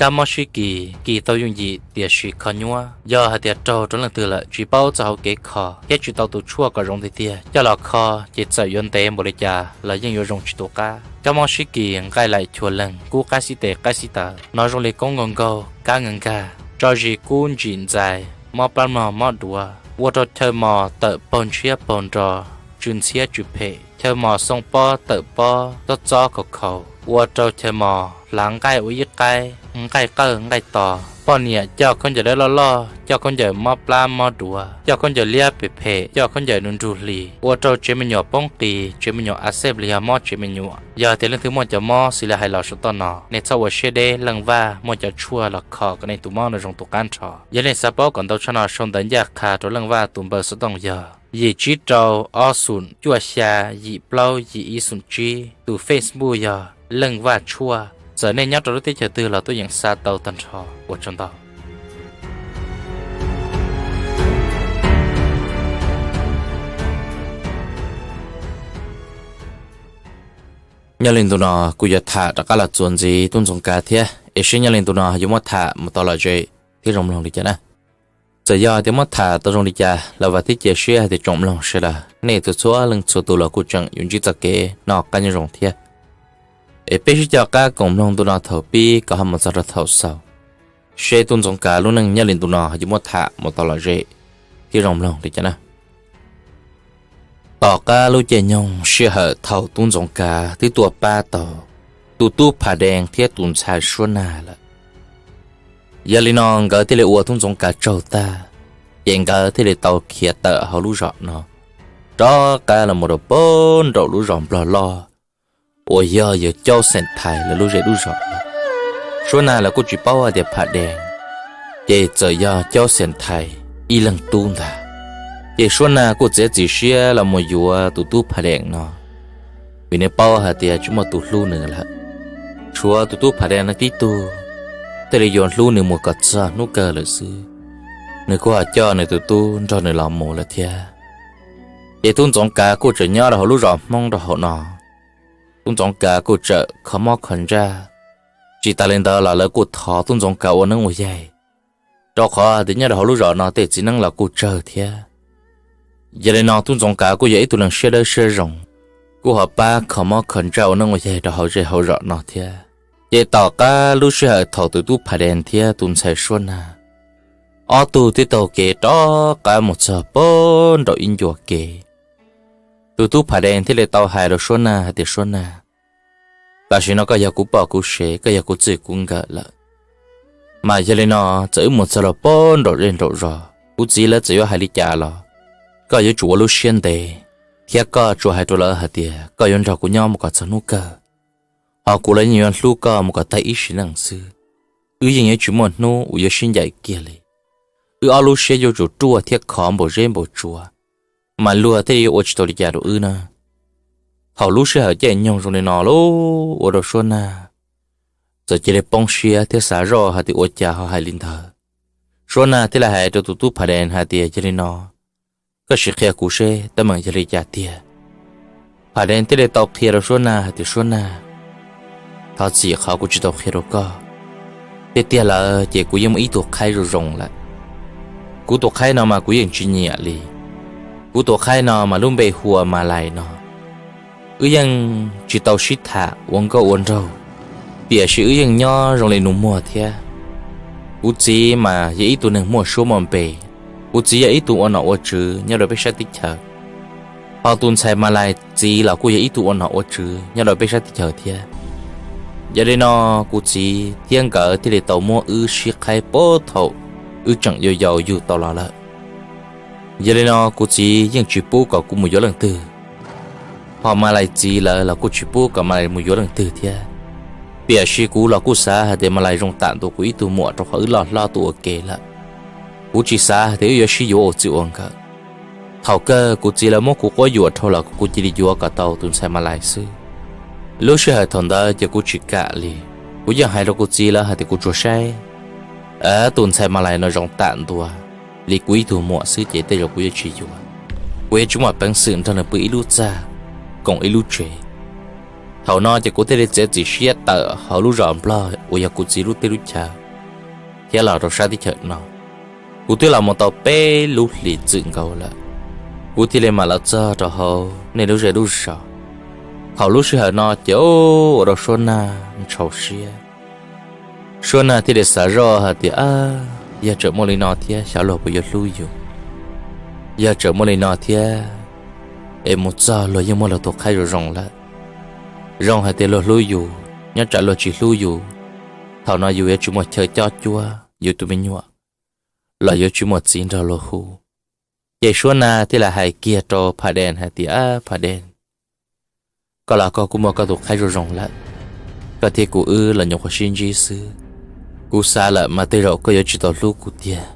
Kab mob sib kis, kis tau yooj yim tiam sis kho nyuab. Yog hais tias raug rau leej twg lawm tsis paub txoj hauv kev kho thiab tsis tau tus tshuaj kom zoo tiag tiag coj los kho, ces txawm yuav ntev npaum li cas los yeej yuav zoo tsis tu qab. Kab mob sib kis nqaij laim chua leeg, kub qab xib tes qab xib taw, hnov zoo li koob nkaug nkaug, kab nkaug nkag, tso zis kub ntsim ntxais, mob plab mog mob duav, ua rau chaw mos tawm paug ntshiab paug nro, tsw ntxhiab tsw phem, chaw mos xoo pob tawm pob, txob txob khaus khaus, ua rau chaw mos hlav nqaij ua ib qaib, nqaij qawj nqaij tos. Poj niam coj khaub ncaws dawb loj loj, coj khaub ncaws mob plab mob duav, coj khaub ncaws liab phem phem, coj khaub ncaws nrug nrug hlis, ua rau tsev me nyuam poob qis, tsev me nyuam a xej los yog mob tsev me nyuam. Yog tias leej twg muaj cov mob xws li hais los saum toj no, nej txhob ua siab deb, Leej Vaj muaj cov tshuaj los kho kom nej tus mob no zoo tu qab nrho. Yog nej xav paub kom ntau tshaj no sau ntawv ncaj qha rau Leej Vaj tus npawb xov tooj yog yim tsib rau ob xoom cuaj xya yim plaub yim ib xoom tsib, tus Facebook yog Leej Vaj Tshuaj. Txawm nej nyob rau lub teb chaws twg los tuaj yeem xa tau tag nrho. Ua tsaug ntau. Nyob li ntu no kuv yuav tham rov qab los txuas ntxiv tub Ntxoov Kav thiab, es seb nyob li ntu no yuav muab tham mus tau lom zem thiab zoo mloog li cas na. Txawm yog tias muab tham tau zoo li cas los vam thiab cia siab hais tias tsoom mloog sawv daws nej txhua txhua leej txhua tus los kuj tseem yuav ntsib txoj kev noj qab nyob zoo thiab. Es peb sib coj qab koom mloog ntu no thaum pib kom ho mus txog rau thaum xaus, seb tub Ntxoov Kav lub neej nyob li ntu no yuav muab tham mus tau lom zem thiab zoo mloog li cas na. Tom qab lub caij nyoog sij hawm thaum tub Ntxoov Kav twb tuaj pab tau tus tub Pham Dees thiab tus ntxhais Suab Nag lawm, yog li no nkawd thiaj li ua tub Ntxoov Kav tsaug tag, ces nkawd thiaj li tau khiav tawm hauv lub zos no rov qab los mus rau pem nraum lub zos Nplog Loj uas yog yawg Caub Xeem Thais lawv lub zej lub zos. Suab Nag lawv kuj tsis paub hais tias Pham Dees ces txawm yog Caub Xeem Thais ib leeg tub ntag. Ces Suab Nag kuj txiav txim siab los mus yuav tus tub Pham Dees no, vim nws paub hais tias tsis muaj tus hlub nws lawm, tshuav tus tub Pham Dees no tib tug thiaj li yuav hlub nws mus kom txog hnub kawg lawm xwb. Nws kuj ho coj nws tus tub nrog nws los mus lawm thiab. Ces tub Ntxoov Kav kuj tseem nyob rau hauv lub zos Hmoob rau hauv no. Tub Ntxoov Kav kuj tseem kho mob kho ntsaj. Tsis tas li ntawd los lawv kuj thov tub Ntxoov Kav ua neeb ua yaig, rau qhov tias nyob rau hauv lub zos no tej txiv neeb los kuj tsawg thiab. Yog li no tub Ntxoov Kav kuj yog ib tug neeg siab dawb siab zoo, kuj ho pab kho mob kho ntsaj ua neeb ua yaig rau hauv zej hauv zos no thiab. Ces tom qab lub sij hawm thaum tus tub Pham Dees thiab tus ntxhais Suab Nag ob tug twb taug kev rov qab mus txog pem nraum ib ncua kev, tus tub Pham Dees thiaj li tau hais rau Suab Nag hais tias, Suab Nag, tam sim no koj yog kuv poj kuv sev, koj yog kuv txij kuv nkawm lawm. Mas yog li no, txawm wb mus txog rau pem nraum zej nraum zos, kuv txiv lawv txawm yuav hais li cas los koj yuav tsum ua lub siab ntev, thiab koj tsuas hais rau lawv hais tias koj yuav nrog kuv nyob mus kom txog hnub kawg, ho kuv los yeej yuav hlub koj mus kom tag ib sim neej xwb. Wb yeej yuav tsis muaj hnub uas yuav sib ncaim kiag li. Wb ob lub siab yuav tsum ruaj thiab khov npaum zeb npaum tsua, mas luag thiaj yuav ua tsis tau li cas rau wb na. Thaum lub sij hawm caij nyoog zoo li no lauj, ua rau Suab Nag txawm cia li poob siab thiab xav zoj hais tias ua cas ho hais li ntawd. Suab Nag thiaj li hais rau tus tub Pham Dees hais tias, Yog li no, koj sim qhia kuv seb teeb meem yog li cas tiag. Pham Dees thiaj li tau qhia rau Suab Nag hais tias, Suab Nag, thov txim qhov kuv tsis tau qhia rau koj. Tiag tiag lawm ces kuv yeej muaj ib tug qhaib zoo zoo lawm. Kuv tus qhaib no mas kuv yeej tsis nyiam li. Kuv tus qhaib no mas lub npe hu ua Malais no. Wb yeej tsis tau sib tham ua nkauj ua nraug, tiam sis wb yeej nyob zoo li nus muag thiab. Kuv txiv mas yog ib tug neeg muaj suab muaj npe. Kuv txiv yog ib tug ua nom ua tswv nyob rau peb sab teb chaws, ho tus ntxhais Malais txiv los kuj yog ib tug ua nom ua tswv nyob rau peb sab teb chaws thiab. Yog li no, kuv txiv thiab nkawd thiaj li tau muab wb sib qhaib puag thaum wb tseem yau yau yug tau los lawm. Yog li no, kuv txiv yeej tsis pub kom kuv mus yuav leej twg, ho Malais txiv lawv los kuj tsis pub kom Malais mus yuav leej twg thiab. Tiam sis kuv los kuj xav hais tias Malais zoo tam ntua kuv ib tug muam rau qhov wb loj hlob tuaj ua ke lawm. Kuv tsis xav hais tias wb yuav sib yuav ua txij ua nkawm. Thaum kawg kuv txiv lawv muab kuv quab yuam dhau los kuv cia li yuav kom tau tus ntxhais Malais xwb. Lub sij hawm thaum ntawd ces kuv tsis kam li. Kuv yeej hais rau kuv txiv lawv hais tias kuv tsuas saib tus ntxhais Malais no zoo tam ntua li kuv ib tug muam xwb ces tej zaum kuv yuav tsis yuav. Kuv yuav tsis muaj peev xwm nrog nws pw ib lub txaj, koom ib lub tsev. Thaum no ces kuv thiaj li txiav txim siab tawm hauv lub zos Nplog uas yog kuv txiv lub teb lub chaw thiab los rau sab teb chaws no. Kuv twb los mus tau peb lub hlis txwm nkaus lawm, kuv thiaj li mam los txog rau hauv nej lub zej lub zos. Thaum lub sij hawm no ces ua rau Suab Nag ntshau siab. Suab Nag thiaj li xav zoj hais tias, Ab, yog tseem muaj li no thiab xyov luag puas yuav hlub yus? Yog tseem muaj li no thiab es mus txog luag yeej muaj luag tus qhaib zoo zoo lawm. Zoo hais tias luag hlub yus, nyob tsam luag tsis hlub yus, thaum no yus yuav tsis muaj chaw cob cuab yus tus me nyuam, los yuav tsis muaj txiv nrog luag hu. Ces Suab Nag thiaj li hais kiag rau Phas Des hais tias, Ab, Phas Des, koj los koj kuj muaj koj tus qhaib zoo zoo lawm, koj thiab kuv wb los nyuam qhuav sib ntsib xwb. Kuv xav lawm mas tej zaum koj yuav tsis tau hlub kuv tiag.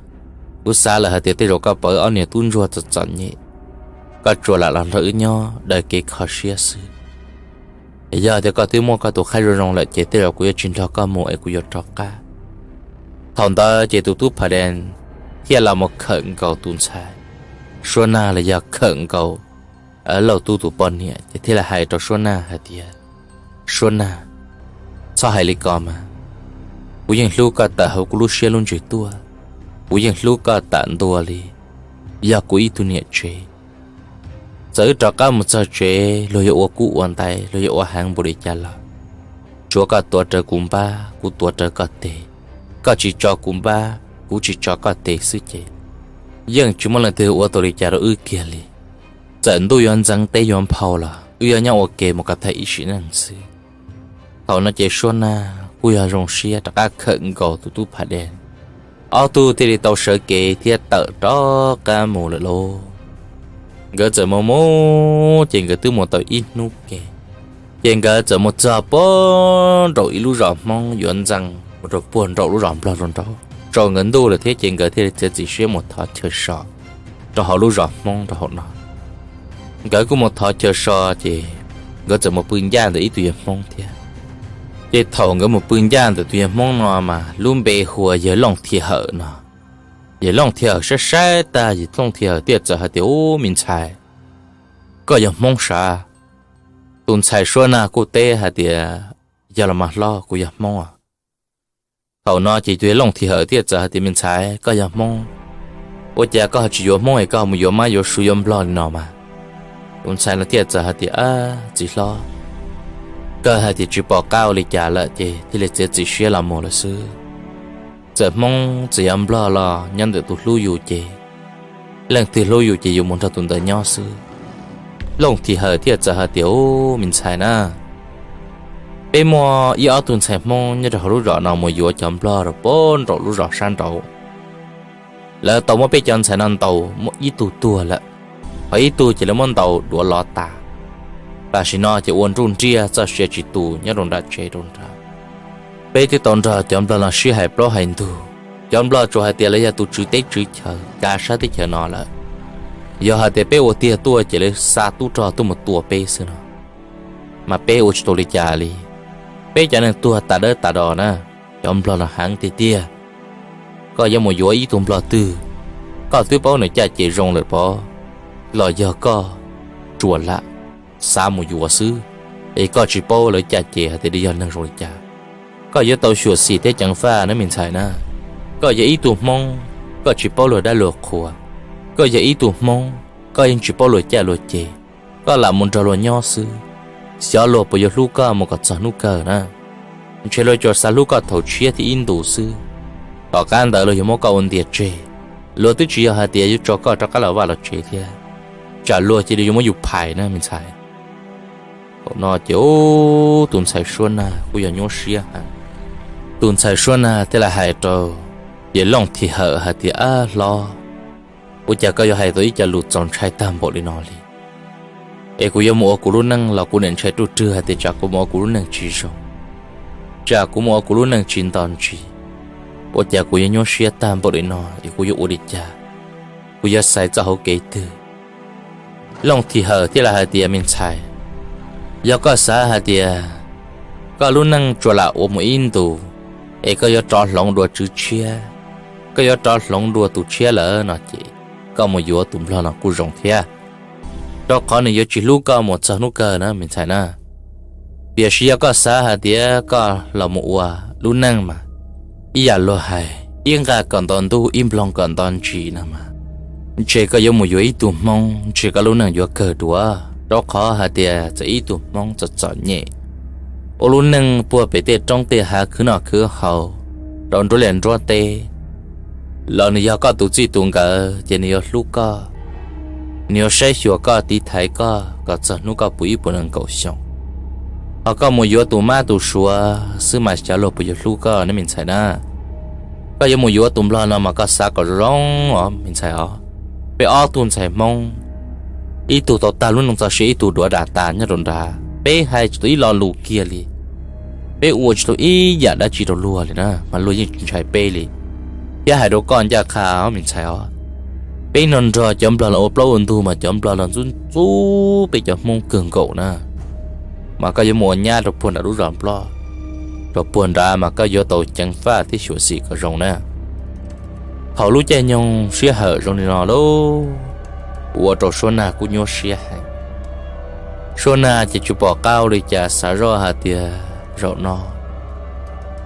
Kuv xav lawm hais tias tej zaum koj pom wb ob niag tub ntsuag txom txom nyem, koj tsuas lam los nrog wb nyob daws kev kho siab xwb. Yog tias koj twb muaj koj tus qhaib zoo zoo lawm ces tej zaum kuv yuav tsis nrog koj mus es kuv yuav rov qab. Thaum ntawd ces tus tub Phas Des thiaj los mus khawm nkaus tus ntxhais Suab Nag los yog khawm nkaus Lauj Tub tus poj niam ces thiaj li hais rau Suab Nag hais tias, Suab Nag, txhob hais li ko mas. Kuv yeej hlub koj tawm hauv kuv lub siab lub ntsws tuaj, kuv yeej hlub koj tawm ntua li yog kuv ib tug niam tsev. Txawm wb rov qab mus txog tsev luag yuav ua kub ua ntaiv, luag yuav ua heev npaum li cas los, tsuav koj tuav rawv kuv npab kuv tuav rawv koj tes, koj tsis tso kuv npab kuv tsis tso koj tes xwb ces yeej tsis muaj leej twg ua tau li cas rau wb kiag li. Txawm ntuj yuav ntxeev teb yuav nphau los wb yuav nyob ua ke mus kom tag ib sim neej xwb. Thaum no ces Suab Nag kuj yog zoo siab rov qab khawm nkaus tus tub Phas Des, ob tug thiaj li tau sawv kev thiab tawm rov qab mus lawm lauj. Nkawd txawm mus mus ces nkawd twb mus tau ib hnub ke, ces nkawd txawm mus txog puag nraum ib lub zos Hmoob yuav ntxees mus rau puag nraum lub zos Nplog rau nraud, tsaus nkawd ntuj lawm thiab ces nkawd thiaj li txiav txim siab mus thov chaw so rau hauv lub zos Hmoob rau hauv no. Nkawd kuj mus thov chaw so ces nkawd txawm mus pw ncaj ntawm ib tug yawg Hmoob thiab. Ces thaum nkawd mus pw ncaj ntawm tus yawg Hmoob no mas lub npe hu ua yawg Looj Thi Hawm no. Yawg Looj Thi Hawm saib saib tag, yawg Looj Thi Hawm thiaj txawm hais tias, Ub, me ntxhais, koj yog Hmoob sav? Tus ntxhais Suab Nag kuj teb hais tias, Yog los mas hlob, kuv yog Hmoob. Thaum no ces tus yawg Looj Thi Hawm thiaj txawm hais tias, Me ntxhais, koj yog Hmoob, ua cas koj ho tsis yuav Hmoob es koj ho mus yuav Mab yuav Suav yuav Nplog li no mas? Tus ntxhais no thiaj txawm hais tias, Txiv hlob, kawg hais tias tsis pom qab ua li cas lawm ces thiaj li txiav txim siab los mus lawm xwb. Txawm Hmoob txawm yog Nplog los nyob ntawm tus hlub yus ces, leej twg hlub yus ces yus mus nrog tus ntawd nyob xwb. Looj Thi Hawm thiaj txawm hais tias, Ub, me ntxhais na, peb muaj ib ob tug ntxhais Hmoob nyob rau hauv lub zos no mus yuav cov Nplog rau puag nraum lub zos sab nraud. Lawv tau muab peb cov ntxhais no ntaus muaj ib tug tuag lawm, ho ib tug ces lawv muab ntaus duav lov tas. Tam sim no ces ua nruj nriaj txoj sia tsis tu nyob rau nram tsev rau nrad. Peb twb tau nrog cov Nplog no sib hais plaub hais ntug, cov Nplog tsuas hais tias lawv yog tus tswv teb tswv chaw kav sab teb chaws no lawm. Yog hais tias peb ua tiag tuaj ces lawv xa tub rog tuaj mus tua peb xwb no, mas peb ua tsis tau li cas li. Peb cov neeg tuag tas dawb tas do na, cov Nplog no heev tiag tiag. Koj yuav mus yuav ib tug Nplog twg, koj twb paub nws caj ces zoo lawm pob, los yog koj tsuas lam xav mus yuav xwb, es koj tsis paub lawv caj ces hais tias yog neeg zoo li cas. Koj yuav tau xyuam xim thiab ceev faj na me ntxhais na. Koj yog ib tug Hmoob, koj tsis paub luag dab luag qhua. Koj yog ib tug Hmoob, koj yeej tsis paub luag caj luag ces, koj lam mus nrog luag nyob xwb, xyov luag puas yuav hlub koj mus kom txog hnub kawg na. Ntshe luag tsuas xav hlub koj thaum tshiab thiab ib ntus xwb, tom qab ntawd luag yuav muab koj ua ntiag tseg. Luag twb tsis yog hais tias yuav tso koj rov qab los vaj los tsev thiab, tsam luag cia li yuav muab yus phais na me ntxhais. Thaum no ces tus ntxhais Suab Nag kuj yog nyuaj siab heev. Tus ntxhais Suab Nag thiaj li hais rau yawg Looj Thi Hawm hais tias, Ab hlob, ua cas koj yuav hais tau ib co lus txaus ntshai tag npaum li no li? Es kuv yuav mus ua kuv lub neej los kuv niam ntshai ruj rwg hais tias tsam kuv mus ua kuv lub neej tsis zoo, tsam kuv mus ua kuv lub neej tsis nto ntsis. Ua cas kuv yuav nyuaj siab tag npaum li no es kuv yuav ua li cas? Kuv yuav xaiv txoj hauv kev twg? Looj Thi Hawm thiaj li hais tias, Me ntxhais, yog koj xav hais tias koj lub neej tsuas lam ua mus ib ntus, es koj yuav rov hloov dua tswv tshiab, koj yuav rov hloov dua tus tshiab lawm no ces koj mus yuav tus Nplog no kuj zoo thiab, rau qhov nws yuav tsis hlub koj mus txog hnub kawg na me ntxhais na. Tiam sis yog koj xav hais tias koj los mus ua lub neej mas ib yam luag hais, ib nqaj kom nto ntuj ib nploog kom nto ntsis no mas, ntshe koj yuav mus yuav ib tug hmoob ntshe koj lub neej yuav kawg dua. Rau qhov hais tias txawm ib tug hmoob txom txom nyem ua lub neej puag pem tej roob tej hav khwv noj khwv haus rau nruab liaj nruab teb los nws yog koj tus txij tus nkawm ces nws yuav hlub koj, nws yuav saib xyuas koj tiv thaiv koj kom txog hnub koj puv ib puas nees nkaum xyoo. Ho koj mus yuav tus mab tus suav xwb mas xyov luag puas yuav hlub koj ne me ntxhais na. Koj yuav mus yuav tus nplog no mas koj xav kom zoo os me ntxhais os. Peb ob tug ntxhais hmoob, ib tug tau tag lub neej txoj sia ib tug duav dam tas nyob rau nrad, peb hais tsis tau ib lo lus kiag li. Peb ua tsis tau ib yam dab tsi rau luag li na mas luag yeej tsis ntshai peb li. Thiab hais rau koj ncaj qha os me ntxhais os, peb no nrog cov nplog los ua plaub ua ntug mas cov nplog los ntxub ntxub peb cov hmoob kawg nkaus na. Mas koj yuav mus ua nyab rau puag nram lub zos nplog, rau puag nrad mas koj yuav tau ceev faj thiab xyuam xim kom zoo na. Thaum lub caij nyoog sij hawm zoo li no lauj, ua rau Suab Nag kuj nyuaj siab heev. Suab Nag ces tsis pom qab ua li cas xav zoj hais tias zaum no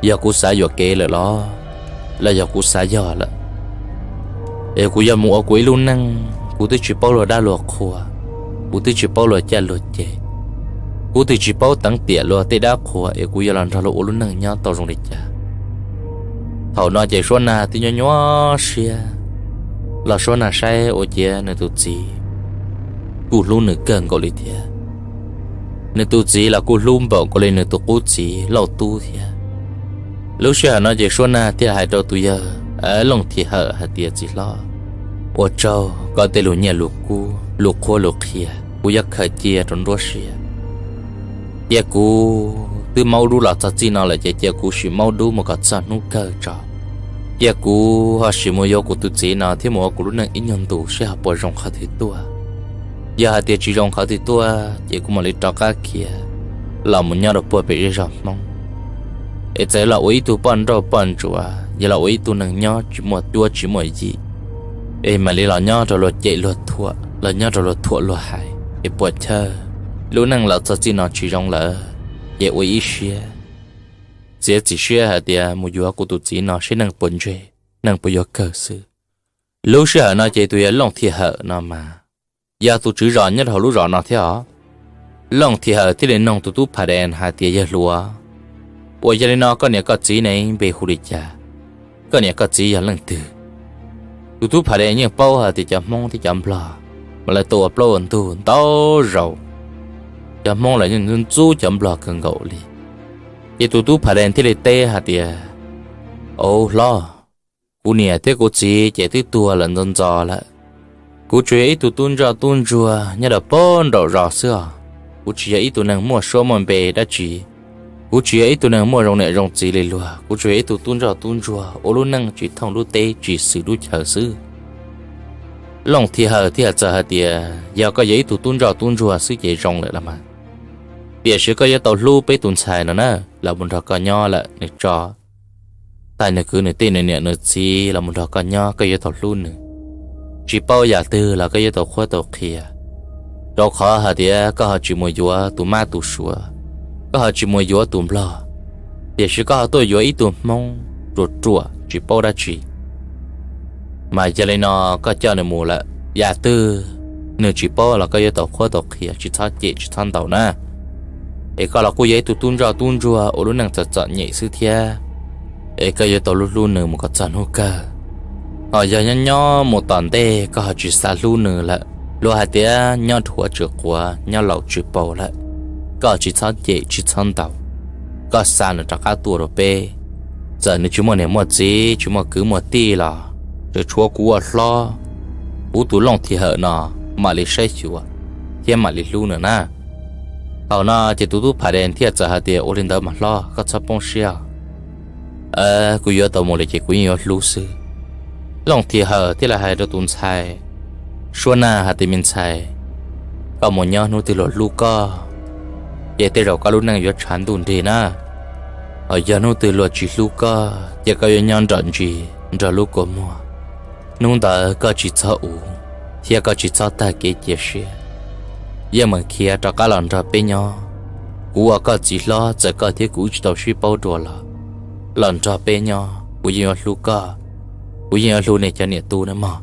yog kuv xav yuam kev lawm los, los yog kuv xav yog lawm es kuv yuav mus ua kuv ib lub neej. Kuv twb tsis paub luag dab luag qhua, kuv twb tsis paub luag caj luag ceg, kuv twb tsis paub teev tiam luag tej dab qhua es kuv yuav los nrog luag ua lub neej nyob tau zoo li cas. Thaum no ces Suab Nag twb nyuaj nyuaj siab los Suab Nag saib ua ciav nws tus txiv kuj hlub nws kawg nkaus li thiab. Nws tus txiv los kuj hlub npaum nkaus li nws tus qub txiv Lauj Tub thiab. Lub sij hawm no ces Suab Nag thiaj hais rau tus yawg Looj Thim Hawm hais tias, txiv hlob, ua tsaug koj tej lus nyiaj lus kub lus qhuab lus qhia, kuv yuav khaws cia rau nruab siab. Cia kuv twb maub dub los txog txij no lawm ces cia kuv sim maub dub mus kom txog hnub kawg tso. Cia kuv ho sim mus yuav kuv tus txiv no thiab mus ua kuv lub neej ib nyuag ntus seb ho puas zoo qhov twg tuaj. Yog hais tias tsis zoo qhov twg tuaj ces kuv mam li rov qab khiav los mus nyob rau puag pem zej zog Hmoob. Es txawm los ua ib tug poj nrauj poj ntsuam, yog los ua ib tug neeg nyob tsis muaj cuab tsis muaj yig, es mam li los nyob rau luag cem luag thuam, los nyob rau luag thuam luag hais es puas chawj. Lub neej los txog txij no tsis zoo lawm, ces ua ib siab txiav txim siab hais tias mus yuav kuv tus txiv no seb neej puas ntseg, neej puas yuav kawg xwb. Lub sij hawm no ces tus yawg Looj Thim Hawm no mas yog tus tswv zos nyob rau hauv lub zos no thiab os. Looj Thim Hawm thiaj li noog tus tub Phas Dees hais tias, yawg hluas, uas yog li no koj niam koj txiv ne npe hu li cas? Koj niam koj txiv yog leej twg? Tus tub Phas Dees yeej paub hais tias cov Hmoob thiab cov Nplog mas lawv tau ua plaub ua ntug ntau zaus. Cov Hmoob los yeej ntxub cov Nplog kawg nkaus li. Ces tus tub Phas Dees thiaj li teb hais tias, au hlob, kuv niam thiab kuv txiv ces twb tuag lawm ntxov ntxov lawm. Kuv tsuas yog ib tug tub ntsoj tub ntsuag nyob rau puag nraum zos xwb os. Kuv tsis yog ib tug neeg muaj suab muaj npe dab tsi. Kuv tsis yog ib tug neeg muaj zoo niam zoo txiv li luag. Kuv tsuas yog ib tug tub ntsoj tub ntsuag ua lub neej tsis thooj lub teb tsis xwm lub chaw xwb. Looj Thim Hawm thiaj txawm hais tias, yog koj yog ib tug tub ntsoj tub ntsuag xwb ces zoo lawm los mas, tiam sis koj yuav tau hlub peb tus ntxhais no na, los mus nrog koj nyob lawm nws tso tag nws kwv nws tij nws niam nws txiv los mus nrog koj nyob koj yuav tau hlub nws. Tsis paub yam twg los koj yuav tau qhuab tau qhia, rau qhov hais tias koj ho tsis mus yuav tus mab tus suav, koj ho tsis mus yuav tus Nplog, tiam sis koj ho tuaj yuav ib tug Hmoob ruam ruam tsis paub dab tsi. Mas yog li no koj coj nws mus lawm, yam twg nws tsis paub los koj yuav tau qhuab tau qhia, tsis txhob cem tsis txhob ntaus na. Es koj los kuj yog ib tug tub ntsoj tub ntsuag ua lub neej txom txom nyem xwb thiab, es koj yuav tau hlub hlub nws mus kom txog hnub kawg. Ho yog nyob nyob mus tom ntej koj ho tsis xav hlub nws lawm, luag hais tias nyob dhuav tsis quav nyob laus tsis paus lawm, koj tsis txhob cem tsis txhob ntaus, koj xa nws rov qab tuaj rau peb. Txawm nws tsis muaj niam muaj txiv tsis muaj kwv muaj tij los tseem tshuav kuv ua hlob, kuv tus Looj Thim Hawm no mam li saib xyuas thiab mam li hlub nws na. Thaum no ces tus tub Phas Dees thiaj txawm hais tias, ua li ntawd mas hlob koj txhob poob siab, kuv yuav tau mus lawm ces kuv yeej yuav hlub xwb. Looj Thim Hawm thiaj li hais rau tus ntxhais Suab Nag hais tias, me ntxhais, koj mus nyob hnub twg luag hlub koj, ces tej zaum koj lub neej yuav tshav ntuj nrig na. Ho yog hnub twg luag tsis hlub koj ces koj yuav nyob nrom ntsis nrog lub kua muag. Hnub ntawd koj tsis txhob uv thiab koj tsis txhob tag kev cia siab, yeej meem khiav rov qab los nrog peb nyob. Kuv ua koj txiv hlob, txawm koj thiab kuv wb tsis tau sib paub dua los, los nrog peb nyob kuv yeej yuav hlub koj, kuv yeej yuav hlub nej cov niam tub nawb mog.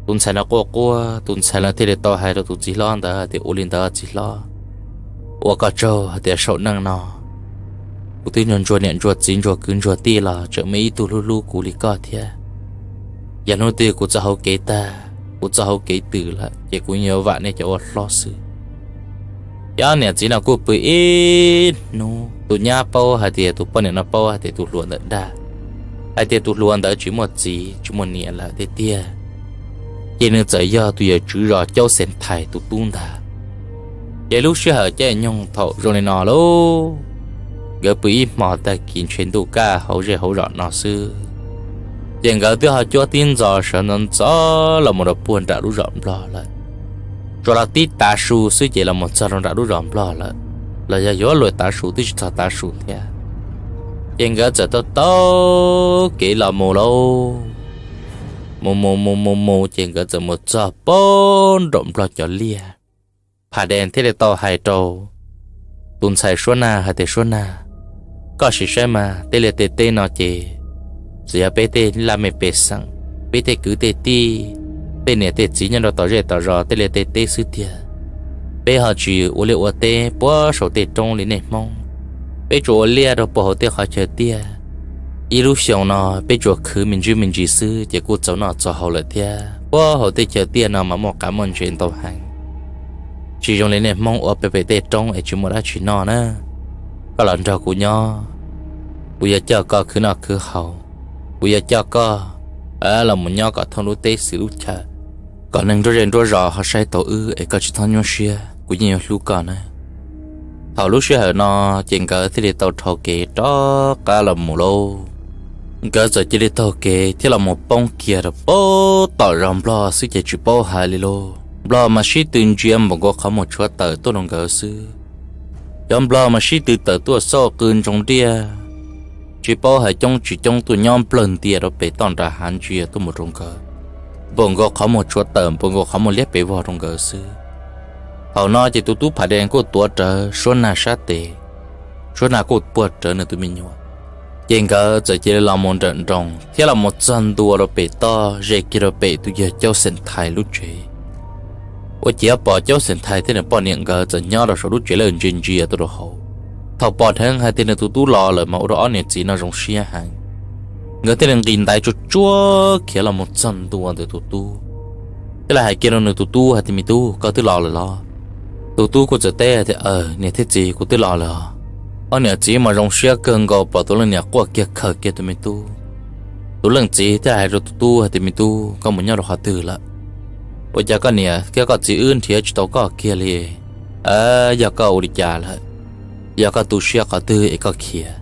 Tus ntxhais no quaj quaj, tus ntxhais no thiaj li tau hais rau tus txiv hlob ntawd tias, Ua li ntawd txiv hlob, ua koj tsaug hais tias saum neej no kuv twb ntsuag ntsuag niam ntsuag txiv ntsuag kwv ntsuag tij los tseem muaj ib tug hlub hlub kuv li koj thiab. Yog hnub twg kuv txoj hauv kev tag, kuv txoj hauv kev twm lawm ces kuv yuav vam nej cov ua hlob xwb. Ces ob niam txiv no kuj pw ib hnub, tus nyab paub hais tias tus poj niam no paub hais tias tus hluas ntawd dag, hais tias tus hluas ntawd tsis muaj txiv tsis muaj niam lawm tiag tiag, ces nws txawm yog tus yawm tswv zos Caub Xeem Thais tus tub ntag. Ces lub sij hawm caij nyoog thaum zoo li no lauj, nkawd pw ib hmo tag kis ntshe ntuj kaj hauv zej hauv zos no xwb, ces nkawd twb ho cuab tib ntxov sawv ntxov ntxov los mus rau puag nram lub zos Nplog lawm. Tsuas los tib tav su xwb ces los mus txog rau nram lub zos Nplog lawm, los yog yuav luag tav su twb tsis txog tav su thiab. Ces nkawd txawm taug taug kev los mus lauj, mus mus mus mus mus ces nkawd txawm mus txog puag nraum Nplog cov liaj. Pham Dee thiaj li tau hais rau tus ntxhais Suab Nag hais tias, Suab Nag, koj sim saib mas tej liaj tej teb no ces txawm yog peb tej laj mej pej xeem, peb tej kwv tej tij, tej niam tej txiv nyob rau tom zej tom zos tej liaj tej teb xwb tiag. Peb ho tsis ua liaj ua teb puag saum tej roob li nej Hmoob, peb tsuas ua liaj rau puag hauv tej qhov chaw tiaj. Ib lub xyoo no peb tsuas khwv me ntsis me ntsis xwb ces kuj txaus noj txaus haus lawm thiab. Puag hauv tej chaw tiaj no mas muaj qav muaj ntses ntau heev, tsis zoo li nej Hmoob ua pem pem tej roob es tsis muaj dab tsi noj na. Koj los nrog kuv nyob, kuv yuav coj koj khwv noj khwv haus, kuv yuav coj koj los mus nyob kom thooj lub teb xwm lub chaw, kom neeg nruab zej nruab zos ho saib tau wb es koj tsis txhob nyuaj siab, kuv yeej yuav hlub koj na. Thaum lub sij hawm no ces nkawd thiaj li tau rho kev rov qab los mus lauj. Nkawd txawm cia li taug kev thiab los mus poob kiag rau puag tom zos Nplog xwb ces tsis paub hais li lauj. Nplog mas sib tw ntsia npaum nkaus qhov muag tshuav tawm tuaj rau nkawd xwb. Cov Nplog mas sib tw tawm tuaj xauj qw ntsoov diaj, tsis paub hais coob tsis coob tuaj nyob nplawg ntia rau pem toj nram hav ntsia tuaj mus rau nkawd, npaum nkaus qhov muag tshuav tawm npaum nkaus qhov muag liab pes vog rau nkawd xwb. Thaum no ces tus tub Pham Dee kuj tuav rawv Suab Nag sab tes, Suab Nag kuj puag rawv nws tus me nyuam. Ces nkawd txawm cia li los mus nrawm nroos thiab los mus txog ntua rau pem toj ze kiag rau pem tus yawg Caub Xeem Thais lub tsev. Ua ciav pom Caub Xeem Thais thiab nws poj niam nkawd txawm nyob rau saum lub tsev lawj ntsia ntsia tuaj rau hauv. Thaum pom dheev hais tias nws tus tub los lawm mas ua rau ob niam txiv no zoo siab heev. Nkawd thiaj li nqis ntais tsuag tsuag khiav los mus txog ntua ntawm tus tub, thiaj li hais kiag rau nws tus tub hais tias, Me tub, koj twb los lawm los? Tus tub kuj txawm teb hais tias, Aws, niam thiab txiv, kuv twb los lawm os. Ob niam txiv mas zoo siab kawg nkaus pom tus leej niam quaj kiag khaws kiag tus me tub. Tus leej txiv thiaj hais rau tus tub hais tias, Me tub, koj mus nyob rau qhov twg lawm? Ua cas koj niam thiab koj txiv wb nrhiav tsis tau koj kiag li? Yog koj ua li cas lawm? Yog koj tu siab qhov twg es koj khiav?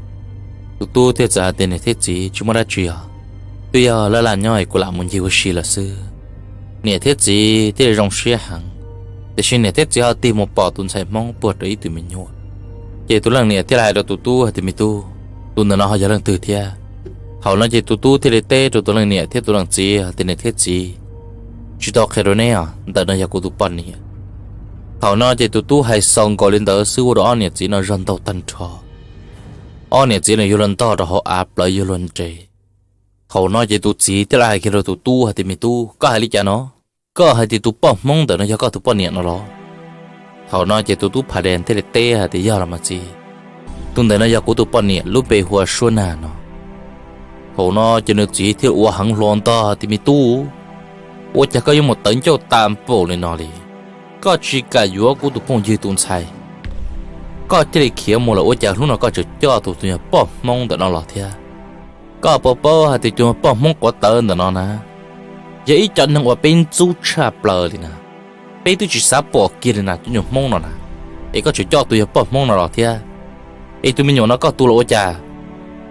Tus tub thiaj txawm hais tias, Niam thiab txiv, tsis muaj dab tsi os. Twb yog laj laj nyob es kuv lam mus ncig ua si lawm xwb. Niam thiab txiv thiaj li zoo siab heev, tiam sis niam thiab txiv ho tig mus pom tus ntxhais Hmoob puag rau ib tug me nyuam. Ces tus leej niam thiaj li hais rau tus tub hais tias, Me tub, tus ntawm no ho yog leej twg thiab? Thaum no ces tus tub thiaj li teb rau tus leej niam thiab tus leej txiv hais tias, Niam thiab txiv, tsis tau qhia rau neb os, ntawm no yog kuv tus poj niam. Thaum no ces tus tub hais xaus nkaus li ntawd xwb ua rau ob niam txiv no zog ntaug tag nrho. Ob niam txiv no yuav luag ntog rau hauv av plawv yuav luag nres. Thaum no ces tus txiv thiaj li hais kiag rau tus tub hais tias, Me tub, koj hais li cas no? Koj hais tias tus poj Hmoob ntawm no yog koj tus poj niam no los? Thaum no ces tus tub Phas Des thiaj li teb hais tias, Yog los mas txiv, tus ntawm no yog kuv tus poj niam, lub npe hu ua Suab Nag no. Thaum no ces nws txiv thiaj ua heev hlo ntog tias, Me tub, ua cas koj yuav mus tawv ncauj tag npaum li no li? Koj tsis kam yuav kuv tus phooj ywg tus ntxhais, koj thiaj li khiav mus lawm, ua cas hnub no koj tseem coj tus tus yog poj Hmoob ntawm no los thiab? Koj puas paub hais tias tus poj Hmoob quav tawv ntawm no na, yog ib co neeg uas peb ntxub tshaj plaws li na. Peb twb tsis xav pom kiag li na cov nyuag Hmoob no na, es koj tseem coj tus yog poj Hmoob no los thiab. Es tus me nyuam no koj tu los ua cas?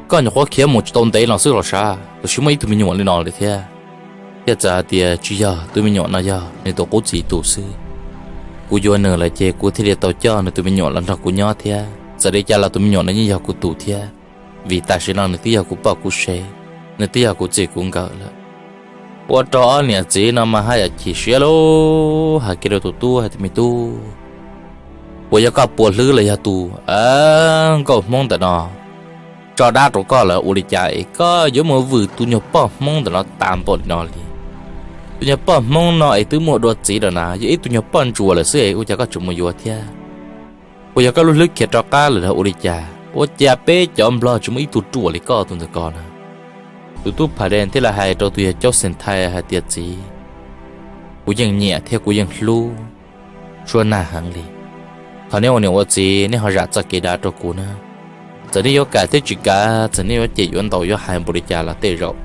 Koj nyuam qhuav khiav mus tsis tau ntev no xwb los sav, tab sis muaj ib tug me nyuam li no li thiab. Thiaj txawm hais tias, Tsis yog, tus me nyuam no yog nws tus qub txiv tus xwb. Kuv yuav nws lawm ces kuv thiaj li tau coj nws tus me nyuam los nrog kuv nyob thiab. Txawm li cas los tus me nyuam no yeej yog kuv tus thiab, vim tam sim no nws twb yog kuv poj kuv sev, nws twb yog kuv txij kuv nkawm lawm. Ua rau ob niam txiv no mas haj yam chim siab lauj, hais kiag rau tus tub hais tias, Me tub, Puas yog koj puas hlwb los yog tus nkauj Hmoob ntawm no tso dab rau koj lawm ua li cas es koj yuav mus vwm tus nyuag poj Hmoob ntawm no tas npaum li no li? Tus nyuag poj Hmoob no es twb muaj dua txiv lawm na, yog ib tug nyuag poj ntsuam lawm xwb es ua cas koj tseem mus yuav thiab? Puas yog koj lub hlwb khiav rov qab lawm los ua li cas? Ua cas peb cov Nplog tsis muaj ib tug ruam li koj tus ntawm ko na? Tus tub Phas Dees thiaj li hais rau tus yawg Caub Xeem Thais hais tias, Txiv, kuv yeej nyiam thiab kuv yeej hlub Suab Nag heev li. Thov neb ua niam ua txiv neb ho zam txoj kev dav rau kuv na. Txawm neb yuav kam thiab tsis kam, txawm neb yuav cem yuav ntaus yuav hais npaum li cas los tej zaum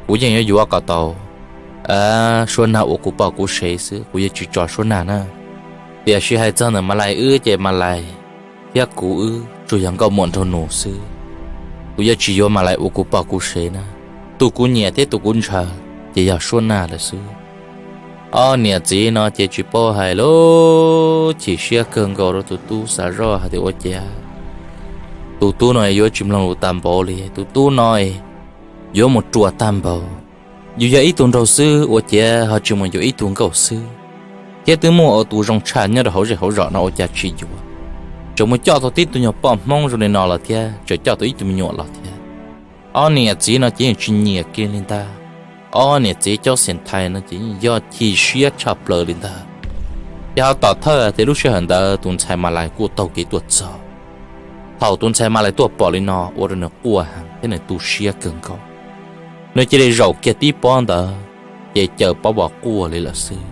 kuv yeej yuav yuav kom tau Suab Nag ua kuv poj kuv sev xwb, kuv yuav tsis tso Suab Nag na. Tiam sis hais txog ntawm Mas Lais wb ces Mas Lais thiab kuv wb tsuas yog nkauj muam nraug nus xwb. Kuv yuav tsis yuav Mas Lais ua kuv poj kuv sev na. Tus kuv nyiam thiab tus kuv ntshaw ces yog Suab Nag lawm xwb. Ob niam txiv no ces tsis paub hais lub chim siab kawg nkaus rau tus tub xav zoj hais tias ua cas tus tub no yuav tsis mloog lus tag npaum li, tus tub no yuav mus ruam tag npaum. Yus yog ib tug nraug xwb ua cas ho tsis mus yuav ib tug nkauj xwb, thiab twb muaj ua tus zoo tshaj nyob rau hauv zej hauv zos no ua cas tsis yuav, tseem mus coj tau tib tug nyuag poj Hmoob zoo li no los thiab tseem coj tau ib tug me nyuam los thiab. Ob niam txiv no ces yeej tsis nyiam kiag li ntag. Ob niam txiv Caub Xeem Thais no ces yeej yog chim siab tshaj plaws li ntag. Ces ho tom thawj tias lub sij hawm ntawd tus ntxhais Mas Lais kuj taug kev tuaj txog. Thaum tus ntxhais Mas Lais tuaj pom li no ua rau nws quaj heev thiab nws tu siab kawg nkaus. Nws cia li zaum kiag tib pob ntawd ces caws pob vos quaj li lawm xwb.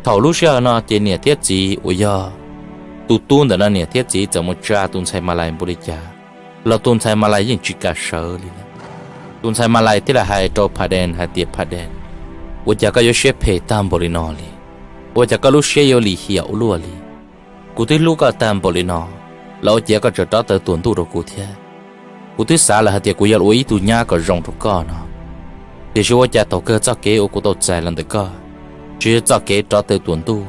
Thaum lub sij hawm no ces niam thiab txiv uas yog tus tub ntawm no niam thiab txiv txawm mus tsa tus ntxhais Mas Lais npaum li cas los tus ntxhais Mas Lais yeej tsis kam sawv li lawm. Tus ntxhais Mas Lais thiaj li hais rau Phas Dees hais tias, Phas Dees, ua cas koj yuav siab phem tag npaum li no li? Ua cas koj lub siab yuav lim hiam ua luaj li? Kuv twb hlub koj tag npaum li no los ua cas koj tseem rov taw tuam ntuj rau kuv thiab? Kuv twb xav lawm hais tias kuv yuav ua ib tug nyab kom zoo rau koj no, tiam sis ua cas thaum kawg txoj kev uas kuv tau txais los ntawm koj tsuas yog txoj kev rov taw tuam ntuj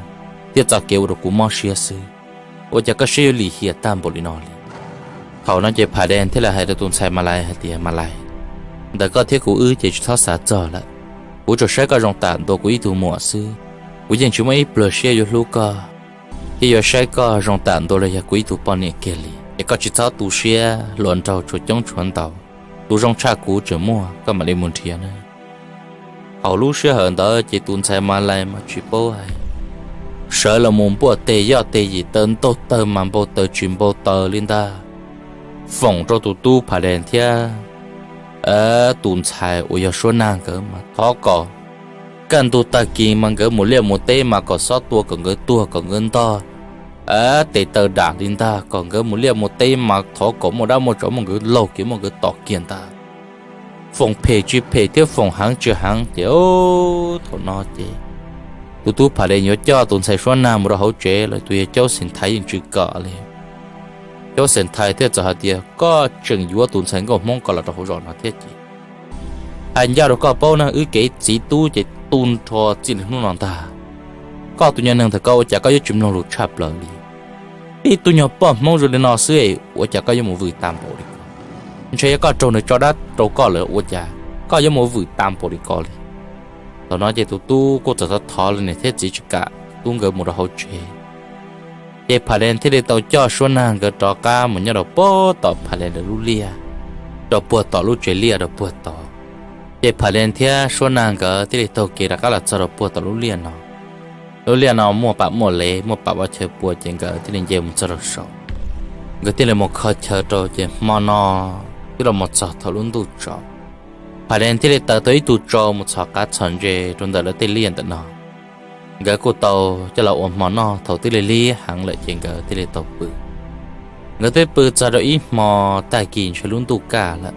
thiab txoj kev ua rau kuv mob siab xwb. Ua cas koj siab yuav lim hiam tag npaum li no li? Thaum no ces Phas Dees thiaj li hais rau tus ntxhais Mas Lais hais tias, Mas Lais, ntawm koj thiab kuv wb ces tsis txhob xav txog lawm. Kuv tsuas saib koj zoo tam ntua kuv ib tug muam xwb. Kuv yeej tsis muaj ib pluag siab yuav hlub koj thiab yuav saib koj zoo tam ntua los yog kuv ib tug poj niam kiag li. Es koj tsis txhob tu siab hluas nraug tshuav coob tshuav ntau, tus zoo tshaj kuv tseem muaj, koj mam li mus nrhiav na. Thaum lub sij hawm ntawd ces tus ntxhais Mas Lais mas tsis paub hais, sawv los mus npuaj teg yoj teg yim taw ntaug taw mas npau taws tsis npau taws li ntag. Foom rau tus tub Phas Dees thiab tus ntxhais uas yog Suab Nag nkawd mas thov kom kaj ntug tag kis mas nkawd mus liaj mus teb mas kom xob tua kom nkawd tuag kom nkawd ntog tes taw dam li ntag, kom nkawd mus liaj mus teb mas thov kom muaj dab muaj tsov muaj nkawd laug kiag muaj nkawd tom kiag ntag. Foom phem tsis phem thiab foom heev tsis heev ces thaum no ces tus tub Phas Dees yuav coj tus ntxhais Suab Nag mus rau hauv tsev los tus yawg Caub Xeem Thais yeej tsis kam li. Caub Xeem Thais thiaj txawm hais tias, Koj tseem yuav tus ntxhais nkauj Hmoob ko los rau hauv zos no thiab ces hais ncaj rau koj paub na, wb kev txiv tub ces tu nrho txij li hnub no ntag. Koj tus nyuag neeg ntawm ko ua cas koj yuav tsis mloog lus tshaj plaws li? Tib tug nyuag poj Hmoob zoo li no xwb ua cas koj yuav mus vwm tag npaum li ko? Ntshe yog koj raug nws tso dab rau koj lawm ua cas koj yuav mus vwm tag npaum li ko li? Thaum no ces tus tub kuj txawm thov thov li niam thiab txiv tsis kam tub nkawd mus rau hauv tsev. Ces Phas Dees thiaj li tau coj Suab Nag nkawd rov qab mus nyob rau puag tom Phas Dees lawv lub liaj, rau puag tom lub tsev liaj rau puag tod. Ces Phas Dees thiab Suab Nag nkawd thiaj li taug kev rov qab los txog rau puag tom lub liaj no. Lub liaj no muaj pam muaj lev muaj pam vov chaw pua ces nkawd thiaj li nce mus txog rau saum. Nkawd thiaj li mus kho chaw rau ces hmo no twb los mus txog thaum lub ntuj tsaus. Phas Dees thiaj li taws tau ib tug tsau mus txhos qav txhos ntses rau ntawm lawv tej liaj ntawm no. Nkawd kuj tau coj los ua hmo noj, thaum twb lig lig heev lawm ces nkawd thiaj li tau pw. Nkawd twb pw txog rau ib hmo tag kis ntshe lub ntuj kaj lawm,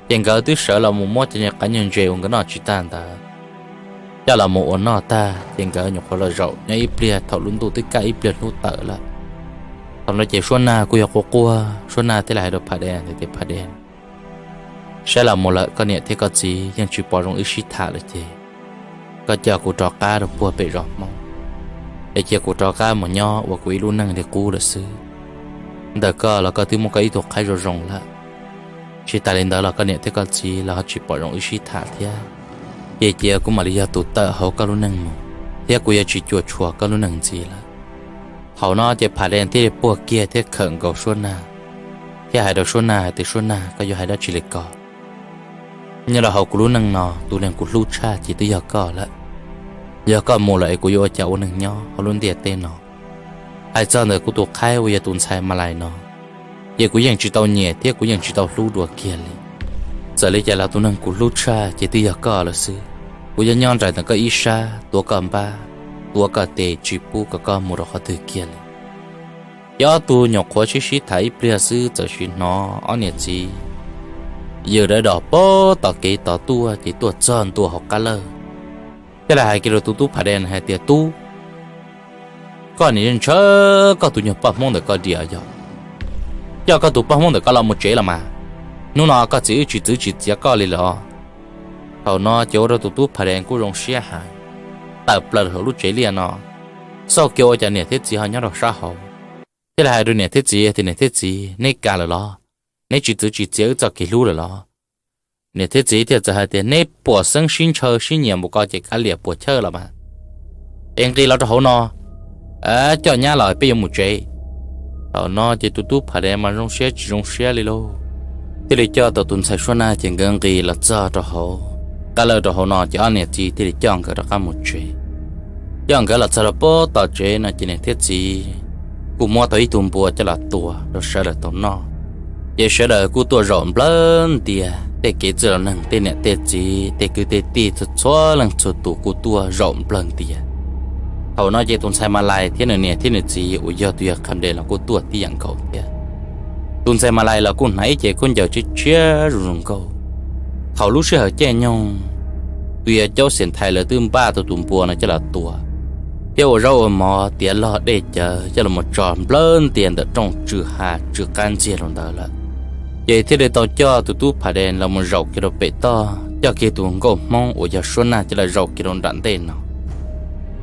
ces nkawd twb sawv los mus muab cov nyuag qav nyuag ntses uas nkawd noj tsis tag ntawd coj los mus ua noj tag ces nkawd nyuam qhuav los zaum nyob ib pliag thaum lub ntuj twb kaj ib pliag hnub tawm lawm. Thaum no ces Suab Nag kuj yog quaj quaj, Suab Nag thiaj li hais rau Phas Dees tias, Phas Dees, saib los mus lawm koj niam thiab koj txiv yeej tsis pom zoo wb sib tham lawm ces koj coj kuv rov qab rau puag pem zos Hmoob, es cia kuv rov qab mus nyob ua kuv ib lub neej li qub lawm xwb. Ntawm koj los koj twb muaj koj ib tug qhaib zoo zoo lawm, tsis tas li ntawd los koj niam thiab koj txiv los ho tsis pom zoo wb sib tham thiab, ces cia kuv mam li yog tus tawm hauv koj lub neej mus, thiab kuv yuav tsis cuam tshuam koj lub neej ntxiv lawm. Thaum no ces Phas Des thiaj li puag kiag thiab khawm nkaus Suab Nag, thiab hais rau Suab Nag hais tias, Suab Nag, koj yuav hais dab tsi li ko? Nyob rau hauv kuv lub neej no, tus neeg kuv hlub tshaj ces twb yog koj lawm. Yog koj mus lawm es kuv yuav ua cas ua neeg nyob hauv lub ntiaj teb no? Hais txog ntawm kuv tus qhaib uas yog tus ntxhais Malais no, ces kuv yeej tsis tau nyiam thiab kuv yeej tsis tau hlub dua kiag li. Txawm li cas los tus neeg kuv hlub tshaj ces twb yog koj lawm xwb. Kuv yuav nyob nraim ntawm koj ib sab, tuav koj npab, tuav koj tes, tsis pub kom koj mus rau qhov twg kiag li. Ces ob tug nyuam qhuav sib sib tham ib pliag xwb, txawm sis hnov ob niam txiv yawm dawb dos pem tom kev tod tuaj, ces tuaj txog ntua hauv qab lawj, thiaj li hais kiag rau tus tub Phas Des hais tias, Tub, koj nim ntshaw koj tus nyuag poj Hmoob ntawm koj diam yog coj koj tus poj Hmoob ntawm koj los mus tsev los mas. Hnub no koj txiv wb tsis txwv tsis txiav koj li lawm os. Thaum no ces ua rau tus tub Phas Des kuj zoo siab heev, tawm plaws hauv lub tsev liaj no, xauj kiag ua cas niam thiab txiv ho nyob rau sab hauv, thiaj li hais rau niam thiab txiv tias, Niam thiab txiv, neb kam lawm los? Neb tsis txwv tsis txiav wb txoj kev hlub lawm los? Niam thiab txiv thiaj txawm hais tias, Neb puas xeeb sib ntshaw sib nyiam npaum ko ces kav liam puas chawj los mas. Es nqis los rau hauv no, coj nyab los peb yuav mus tsev. Thaum no ces tus tub Phas Des mas zoo siab tsis zoo siab li lauj, thiaj li coj tau tus ntxhais Suab Nag ces nkawd nqis los txog rau hauv qab lawj rau hauv no, ces ob niam txiv thiaj li coj nkawd rov qab mus tsev. Coj nkawd los txog rau pem tom tsev no ces niam thiab txiv kuj muab tau ib tug npua coj los tua rau sawv daws tau noj. Ces sawv daws kuj tuaj zaum nplawg ntias tej kev txwj laus neeg, tej niam tej txiv, tej kwv tej tij, txhua txhua leej txhua tus kuj tuaj zaum nplawg ntias. Thaum no ces tus ntxhais Malais thiab nws niam thiab nws txiv uas yog tus yawg Kham Des los kuj tuaj tib yam nkaus thiab. Tus ntxhais Malais los kuj hnav ib ce khaub ncaws tshiab tshiab zoo zoo nkauj. Thaum lub sij hawm caij nyoog, tus yawg Caub Xeem Thais lawv twb npaj tau tus npua no coj los tua, thiab ua zaub ua mov tiav log dej cawv coj los tso nplawg ntias ntawm rooj tsw ha tsw qab ntxiag rau ntawd lawm. Ces thiaj li tau coj tus tub Phas Des los mus zaum kiag rau pem toj, coj kiag tus nkauj Hmoob uas yog Suab Nag coj los zaum kiag rau nram ntej no.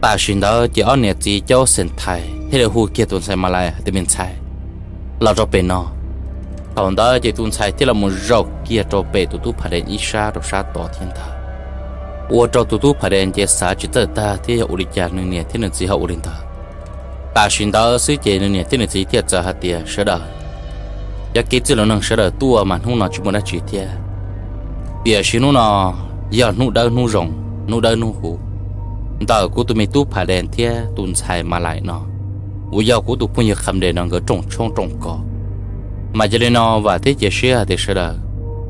Tam sim ntawd ces ob niam txiv Caub Xeem Thais thiaj li hu kiag tus ntxhais Malais hais tias, Me ntxhais, los rau pem no. Thaum ntawd ces tus ntxhais thiaj los mus zaum kiag rau pem tus tub Phas Des ib sab rau sab tod thiab ntag. Ua rau tus tub Phas Des ces xav tsis txawj tag thiab yog ua li cas nws niam thiab nws txiv ho ua li ntawd. Tam sim ntawd xwb ces nws niam thiab nws txiv thiaj txawm hais tias, Sawv daws, cov kev txwj laus neeg sawv daws tuaj mas hnub no tsis muaj dab tsi thiab. Tiam sis hnub no yog hnub dawb hnub zoo, hnub dawb hnub huv ntawm kuv tus me tub Phas Des thiab tus ntxhais Malais no, uas yog kuv tus phooj ywg Kham Des no nkawd rooj tshoob rooj kos. Mas yog li no vam thiab cia siab hais tias sawv daws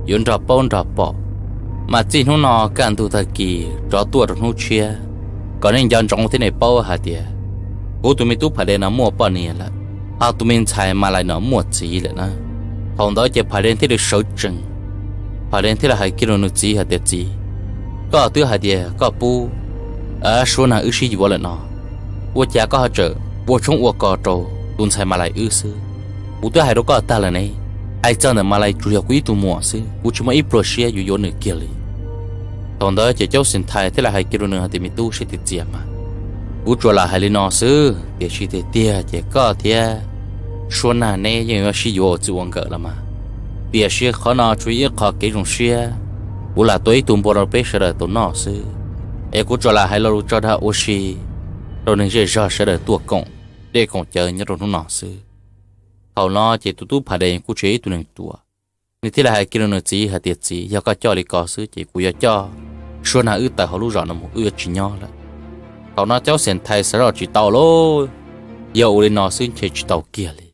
yuav nrog paub nrog pom, mas txij hnub no kaj ntug tag kis rov tuaj rau hnub tshiab, kom nej nco ntsoov thiab nej paub hais tias kuv tus me tub Phas Des no muaj poj niam lawm, ho tus me ntxhais Malais no muaj txiv lawm na. Thaum ntawd ces Phas Des thiaj li sawv tsees, Phas Des thiaj li hais kiag rau nws txiv hais tias, Txiv, koj twb hais tias koj pub Suab Nag wb sib yuav lawm no, ua cas koj ho tseem ua tshoob ua kos rau tus ntxhais Malais wb xwb? Kuv twb hais rau koj tag lawm ne, hais txog ntawm Malais tsuas yog kuv ib tug muam xwb, kuv tsis muaj ib pluag siab yuav yuav nws kiag li. Thaum ntawd ces Caub Xeem Thais thiaj li hais kiag rau nws hais tias, Me tub, siab txias txias mas, kuv tsuas lam hais li no xwb, tiam sis tiag tiag ces koj thiab Suab Nag neb yeej yuav sib yuav ua txij ua nkawm los mas. Tiam sis qhov no tsuas yog ib qho kev zoo siab kuv lam tua ib tug npua rau peb sawv daws tau noj xwb, es kuv tsuas lam hais lo lus tso dag ua si rau neeg zej zog sawv daws tuaj koom dej koom cawv nyob rau hnub no xwb. Thaum no ces tus tub Phas Des kuj tsis yog ib tug neeg ruam, nws thiaj li hais kiag rau nws txiv hais tias, Txiv, yog koj coj li ko xwb ces kuv yuav coj Suab Nag wb tawm hauv lub zos no mus, wb yuav tsis nyob lawm. Thaum no Caub Xeem Thais xav zoj tsis tau lauj, yog ua li no xwb ntshe tsis tau kiag li.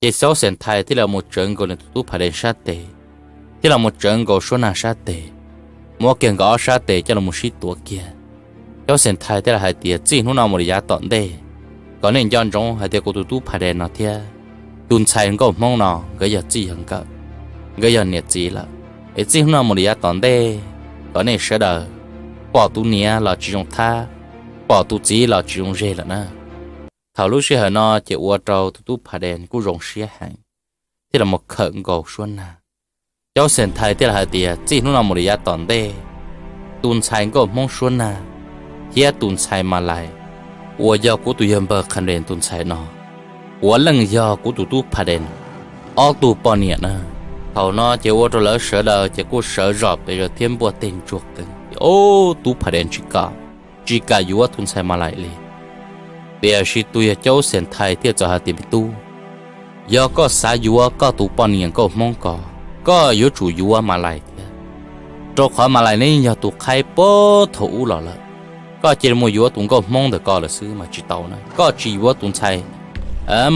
Ces Caub Xeem Thais thiaj li mus tsawv nkaus nws tus tub Phas Des sab tes, thiab los mus tsawv nkaus Suab Nag sab tes, muab kiag nkawd ob sab tes coj los sib tuav kiag. Caub Xeem Thais thiaj li hais tias, Txij hnub no mus rau yav tom ntej, kom nej nco ntsoov hais tias kuv tus tub Phas Des no thiab tus ntxhais nkauj Hmoob no nkawd yog txij yog nkawm, nkawd yog niam txiv lawm. Es txij hnub no mus rau yav tom ntej, kom nej sawv daws pom tus niam los tsis zoo thab, pom tus txiv los tsis zoo zeg lawm na. Thaum lub sij hawm no ces ua rau tus tub Phas Des kuj zoo siab heev, thiaj los mus khawm nkaus Suab Nag. Caub Xeem Thais thiaj li hais tias, Txij hnub no mus rau yav tom ntej, tus ntxhais nkauj Hmoob Suab Nag thiab tus ntxhais Malais uas yog kuv tus yawg npawg Kham Des tus ntxhais no, puav leej yog kuv tus tub Phas Des ob tug poj niam na. Thaum no ces ua rau lawv sawv daws ces kuj sawv zom pes zaws thiab npuaj teg ntsuag qees, Ob tub Phas Des tsis kam, tsis kam yuav tus ntxhais Malais li. Tiam sis tus yawg Caub Xeem Thais thiaj txawm hais tias, Me tub, yog koj xav yuav koj tus poj niam nkauj Hmoob ko, koj yuav tsum yuav Malais thiab, rau qhov Malais neb yog tus qhaib puag thaum ub los lawm. Koj cia li mus yuav tus nkauj Hmoob ntawm ko lawm xwb mas tsis tau na, koj tsis yuav tus ntxhais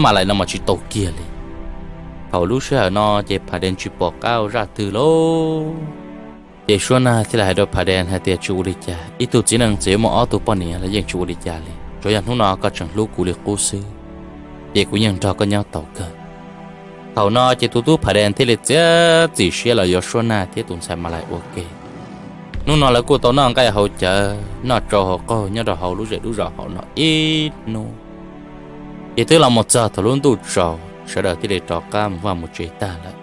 Malais no mas tsis tau kiag li. Thaum lub sij hawm no ces Phas Des tsis pom qab ua zaj twg lauj. Ces Suab Nag thiaj li hais rau Phas Des hais tias, Tsis ua li cas, ib tug txiv neej txawm yuav muaj ob tug poj niam los yeej tsis ua li cas li, tsuas yog hnub no koj tseem hlub kuv li qub xwb, ces kuv yeej nrog koj nyob tau kawg. Thaum no ces tus tub Phas Des thiaj li txiav txim siab los yuav Suab Nag thiab tus ntxhais Malais ua ke. Hnub no lawv kuj tau noj nqaij haus cawv, noj tsau haus qaug nyob rau hauv lub zej lub zos hauv no ib hnub. Ces twb los mus txog thaum lub ntuj tsaus, sawv daws thiaj li rov qab mus vaj mus tsev tag lawm.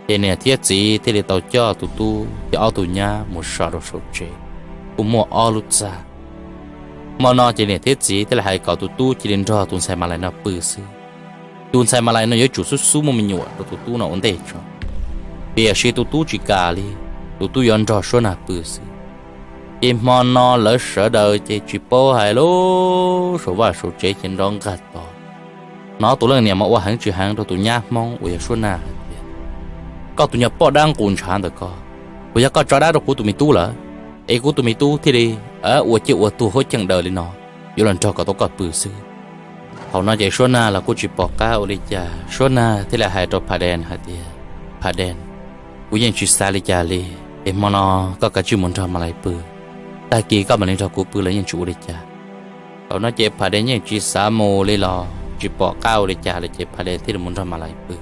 Ces niam thiab txiv thiaj li tau coj tus tub thiab ob tug nyab mus so rau saum tsev, kuj muaj ob lub txaj. Hmo no ces niam thiab txiv thiaj li hais kom tus tub cia li nrog tus ntxhais Malais no pw xwb. Tus ntxhais Malais no yuav tsum xub xub muaj me nyuam rau tus tub no ua ntej tso. Tiam sis tus tub tsis kam li, tus tub yuav nrog Suab Nag pw xwb. Ces hmo no lawv sawv daws ces tsis paub hais lub saum vaj saum tsev ces nrov nqaj tod. Hnov tus leej niam mas ua heev tsis heev rau tus nyab Hmoob uas yog Suab Nag hais tias, Koj tus nyuag poj dab nqus ntshav ntawm ko, puas yog koj tso dab rau kuv tus me tub lawm, es kuv tus me tub thiaj li ua ciaj ua tuag huab ceej daws li no, yuav los nrog kom tau koj pw xwb. Thaum no ces Suab Nag los kuj tsis pom qab ua li cas, Suab Nag thiaj li hais rau Phas Des hais tias, Phas Des, kuv yeej tsis xav li cas li, es hmo no koj kav tsij mus nrog Malais pw, tag kis koj mam li nrog kuv pw los yeej tsis ua li cas. Thaum no ces Phas Des yeej tsis xav mus li los tsis pom qab ua li cas li ces Phas Des thiaj li mus nrog Malais pw.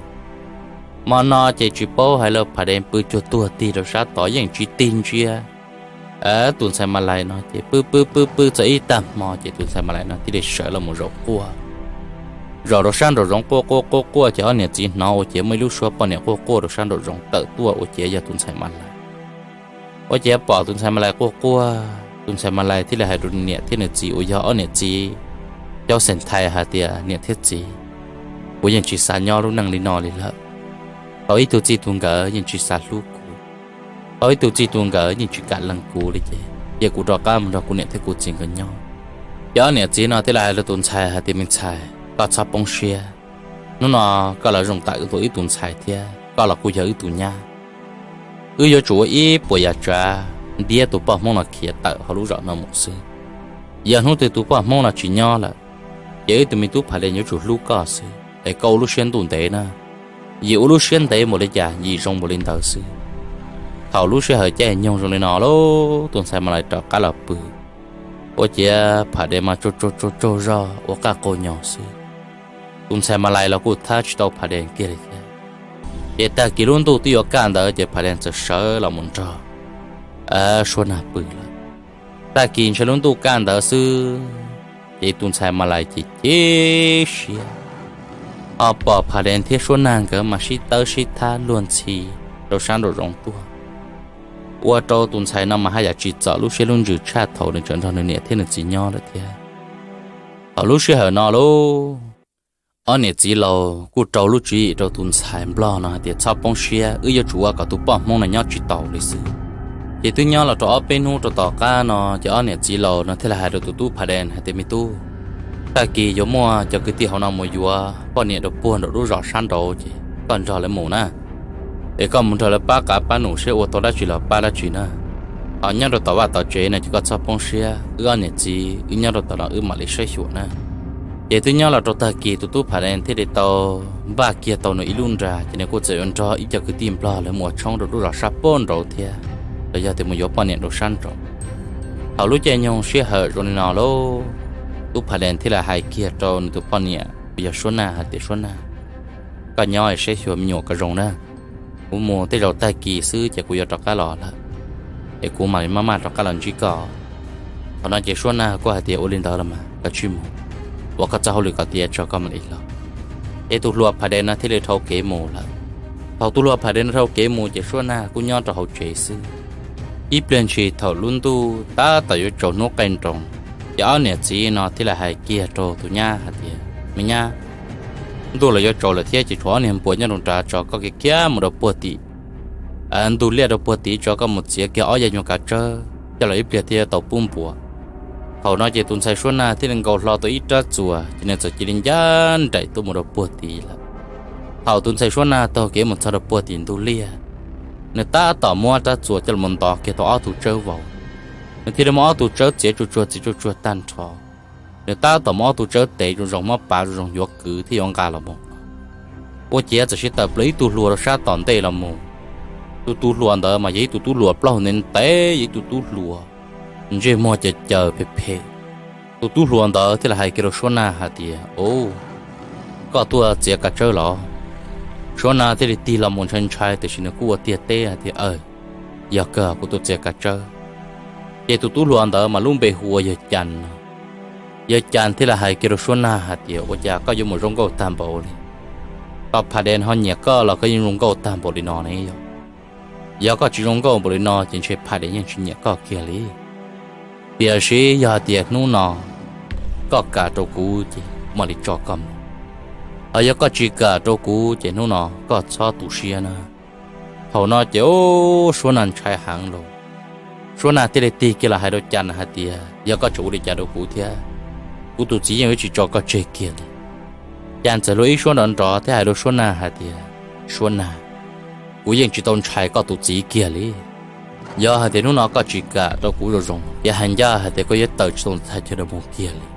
Hmo no ces tsis paub hais lawm, Phas Des pw cuag tuag tig rau sab tod yeej tsis tig ntsia tus ntxhais Malais no ces pw pw pw pw txog ib tag hmo ces tus ntxhais Malais no thiaj li sawv los mus zaum quaj, zaum rau sab nraum zoov quaj quaj quaj quaj ces ob niam txiv hnov ua ciav muaj ib lub suab poj niam quaj quaj rau sab nraum zoov tawm tuaj ua ciav yog tus ntxhais Malais. Ua ciav pom tus ntxhais Malais quaj quaj, tus ntxhais Malais thiaj li hais rau nws niam thiab nws txiv uas yog ob niam txiv Caub Xeem Thais hais tias, Niam thiab txiv, kuv yeej tsis xav nyob lub neej li no li lawm. Tau ib tug txij tug nkawm yeej tsis xav hlub kuv, tau ib tug txij tug nkawm yeej tsis kam lees kuv li ces cia kuv rov qab mus nrog kuv niam thiab kuv txiv nkawd nyob. Ces ob niam txiv no thiaj li hais rau tus ntxhais hais tias, Me ntxhais, koj txhob poob siab. Hnub no koj los zoo tawm tus ib tus ntxhais thiab koj los kuj yog wb tus nyab. Wb yuav tsum ua ib puas yam tsav ntiab tus poj Hmoob no khiav tawm hauv lub zos no mus xwb. Yog hnub twg tus poj Hmoob no tsis nyob lawm, ces wb tus me tub Phas Des yuav tsum hlub koj xwb es koj ua lub siab ntuj ntev na, yim ua lub siab ntev npaum li cas yim zoo npaum li ntawd xwb. Thaum lub sij hawm caij nyoog zoo li no lauj, tus ntxhais Malais rov qab los pw, ua ciav Phas Des mas tsaug tsaug tsaug tsaug zog ua qaj qaug nyo xwb. Tus ntxhais Malais los kuj thab tsis tau Phas Des kiag li thiab. Ces tag kis lub ntuj twb yuav kaj ntawd ces Phas Des txawm sawv los mus nrog Suab Nag pw lawm. Tag kis ntshe lub ntuj kaj ntawd xwb, ces tus ntxhais Malais ces chim siab, ho pom Phas Des thiab Suab Nag nkawd mas sib tawb sib thab luag ntxhi rau sab nraum zoov tuaj, ua rau tus ntxhais no mas haj yam tsim txom lub siab lub ntsws tshaj thaum nws tseem nrog nws niam thiab nws txiv nyob lawm thiab. Thaum lub sij hawm no lauj, ob niam txiv laus kuj rau lub tswv yim rau tus ntxhais nplog no hais tias, Txhob poob siab, wb yuav tsum ua kom tus poj Hmoob no nyob tsis taus li xwb. Ces twb nyob los rau ob peb hnub rau tom qab no ces ob niam txiv laus no thiaj li hais rau tus tub Phas Des hais tias, Me tub, tag kis yuav muaj cov kwv tij hauv no mus yuav poj niam rau puag nraum lub zos sab nraud ces koj nrog lawv mus na. Es koj mus nrog lawv pab qav pab num seb ua tau dab tsi los pab dab tsi na. Ho nyob rau tom vaj tom tsev no ces koj txhob poob siab, wb ob niam txiv wb nyob rau tom no wb mam li saib xyuas na. Ces twb nyob los rau tag kis tus tub Phas Des thiaj li tau npaj kiag tau nws ib lub nra ces nws kuj txawm yuav nrog ib co kwv tij nplog lawv mus ua tshoob rau lub zos sab puag nraud thiab, los yog tias mus yuav poj niam rau sab nraud. Thaum lub caij nyoog sij hawm zoo li no lauj, tub Phas Des thiaj li hais kiag rau nws tus poj niam uas yog Suab Nag hais tias, Suab Nag, koj nyob saib xyuas me nyuam kom zoo na. Kuv mus tej zaum tag kis xwb ces kuv yuav rov qab los lawm, es kuv mam li maj maj rov qab los ntsib koj. Thaum no ces Suab Nag kuj hais tias, Ua li ntawd los mas koj tsij mus ua koj txoj hauj lwm kom tiav tso koj mam li los. Ces tus hluas Phas Des no thiaj li dhau kev mus lawm. Thaum tus hluas Phas Des no dhau kev mus ces Suab Nag kuj nyob rau hauv tsev xwb. Ib pliag ntshis thaum lub ntuj tab tom yuav tsaus hnub qaij nroos, ces ob niam txiv no thiaj li hais kiag rau tus nyab hais tias, Me nyab, ntuj los yuav tsaus lawm thiab ces tshuav ob niag npuas nyob rau nrad tso, koj khiav khiav mus rau puag tim ntug liaj rau puag tid tso, koj mus txiav kiag ob yag nyuag kav tsawb coj los ib pliag thiaj yuav tau pub npuas. Thaum no ces tus ntxhais Suab Nag thiaj li nkaus hlo tau ib rab txuas ces nws txawm cia li ncaj nraim tuaj mus rau puag tid lawm. Thaum tus ntxhais Suab Nag taug kev mus txog rau puag tim ntug liaj, nws tab tom muab rab txuas coj los ntov kiag tau ob tug tsawb vauv. Nws thiaj li muab ob tug tsawb txiav tsuag tsuag txiav tsuag tsuag tag nrho. Nws tab tom muab ob tug tsawb tev zoo zoo, muab pav zoo zoo yuav kwv thiab yuav nqa los mus. Ua ciav txawm sib tawm plaws ib tug hluas rau sab tom ntej los mus. Tus tub hluas ntawd mas yog ib tug tub hluas plaub hau ntev ntev, yog ib tug tub hluas ntsej muag caws caws phem phem. Tus tub hluas ntawd thiaj li hais kiag rau Suab Nag hais tias, Au, koj tuaj txiav kav tsawb los? Suab Nag thiaj li tig los mus ntshai ntshai tiam sis nws kuj ua tiag teb hais tias, Aw, yog kawg, kuv tuaj txiav kav tsawb. Ces tus tub hluas ntawd mas lub npe hu ua Yawg Cas no. Yawg Cas thiaj li hais kiag rau Suab Nag hais tias, Ua cas koj yuav mus zoo nkauj tag npaum li? Tau Phaj Dej ho nyiam koj los koj yeej zoo nkauj tag npaum li no ne yog? Yog koj tsis zoo nkauj npaum li no ces ntshe Phaj Dej yeej tsis nyiam koj kiag li. Tiam sis yog hais tias hnub no koj kam rau kuv ces mam li tso koj mus, ho yog koj tsis kam rau kuv ces hnub no koj txhob tu siab na. Thaum no ces Suab Nag ntshai heev lawm. Suab Nag thiaj li tig kiag los hais rau Cas hais tias, Yog koj tseem ua li cas rau kuv thiab, kuv tus txiv yeej yuav tsis tso koj tseg kiag li. Cas txawm luag ib suab nrov nrov thiab hais rau Suab Nag hais tias, Suab Nag, kuv yeej tsis tau ntshai koj tus txiv kiag li. Yog hais tias hnub no koj tsis kam rau kuv zoo zoo, ces hais ncaj hais tias koj yuav tawm tsis tau ntxhais chaw rau mus kiag li.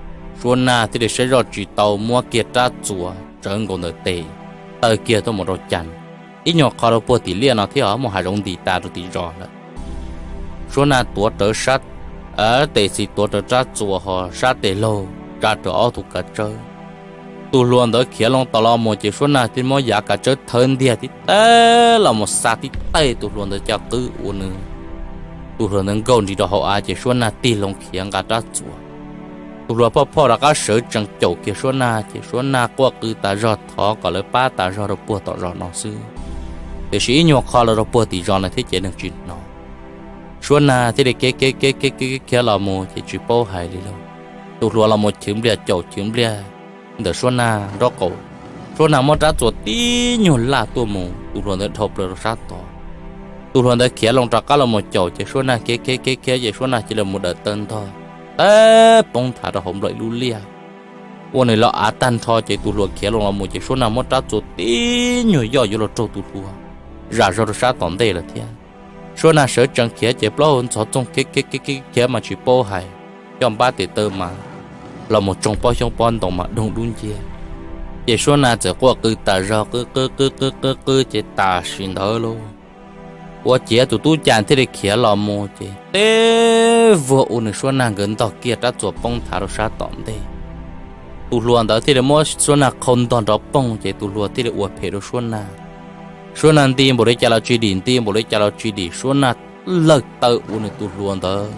Suab Nag thiaj li saib zoj tsis tau muab kiag rab txuas tsawv nkaus ntawm tes, taw kiag tuaj mus rau Cas. Ib nyuag qho rau puag tim liaj no thiab ho muaj hav zoov nti tas rau tim zos lawm. Suab Nag tuav rawv sab tes xis tuav rawv rab txuas ho sab tes laug tsa rawv ob tug kav tsawb. Tus hluas ntawd khiav loo tod los mus ces Suab Nag thiaj muab yav kav tsawb thawb ntiag tib teg los mus xa tib teg tus hluas ntawd caj qwb ua nws, tus hluas ntawd nkaug nti rau hauv av ces Suab Nag tig loo khiav nqa rab txuas. Tus hluas phoj phoj rov qab sawv tsees caum kiag Suab Nag ces Suab Nag quaj qw tas zog thov kom lawv pab tas zog rau puag tom zos no xwb. Tiam sis ib nyuag qho los rau puag tim zos no thiab ces neeg tsis hnov. Suab Nag thiaj li khiav khiav khiav khiav khiav los mus ces tsis paub hais li lauj. Tus hluas los mus chwv npliag caum chwv npliag ntawm Suab Nag nraub qaum. Suab Nag muab rab txuas tib nyuag laj tuaj mus, tus hluas ntawd dhau plaws rau sab tod. Tus hluas ntawd khiav loo rov qab los mus caum ces Suab Nag khiav khiav khiav khiav ces Suab Nag cia li mus dawm taw ntog teb poob nthav rau hauv nplo ib lub liaj, ua nws los av tag nrho ces tus hluas khiav loo los mus ces Suab Nag muab rab txuas tib nyuag yoj yuav los raug tus hluas zam zog rau sab tom ntej lawm thiab. Suab Nag sawv tsees khiav ces plaub hau ntxhov txoog khiav khiav khiav khiav mas tsis paub hais, coj npab tes taw mas los mus tsoo pob xyoob pob ntoo mas doog dub nciab. Ces Suab Nag txawm quaj qw tas zog qw qw qw qw qw qw ces tam sim ntawd lauj, ua ciav tus tub Cas thiaj li khiav los mus ces teb vuag ua nws Suab Nag nkawd ntog kiag rab txuas poob nthav rau sab tom ntej. Tus hluas ntawd thiaj li muab Suab Nag qhau ntog nrov poog ces tus hluas thiaj li ua phem rau Suab Nag. Suab Nag nti npaum li cas los tsis dim, nti npaum li cas los tsis dim, Suab Nag lawg taw ua nws tus hluas ntawd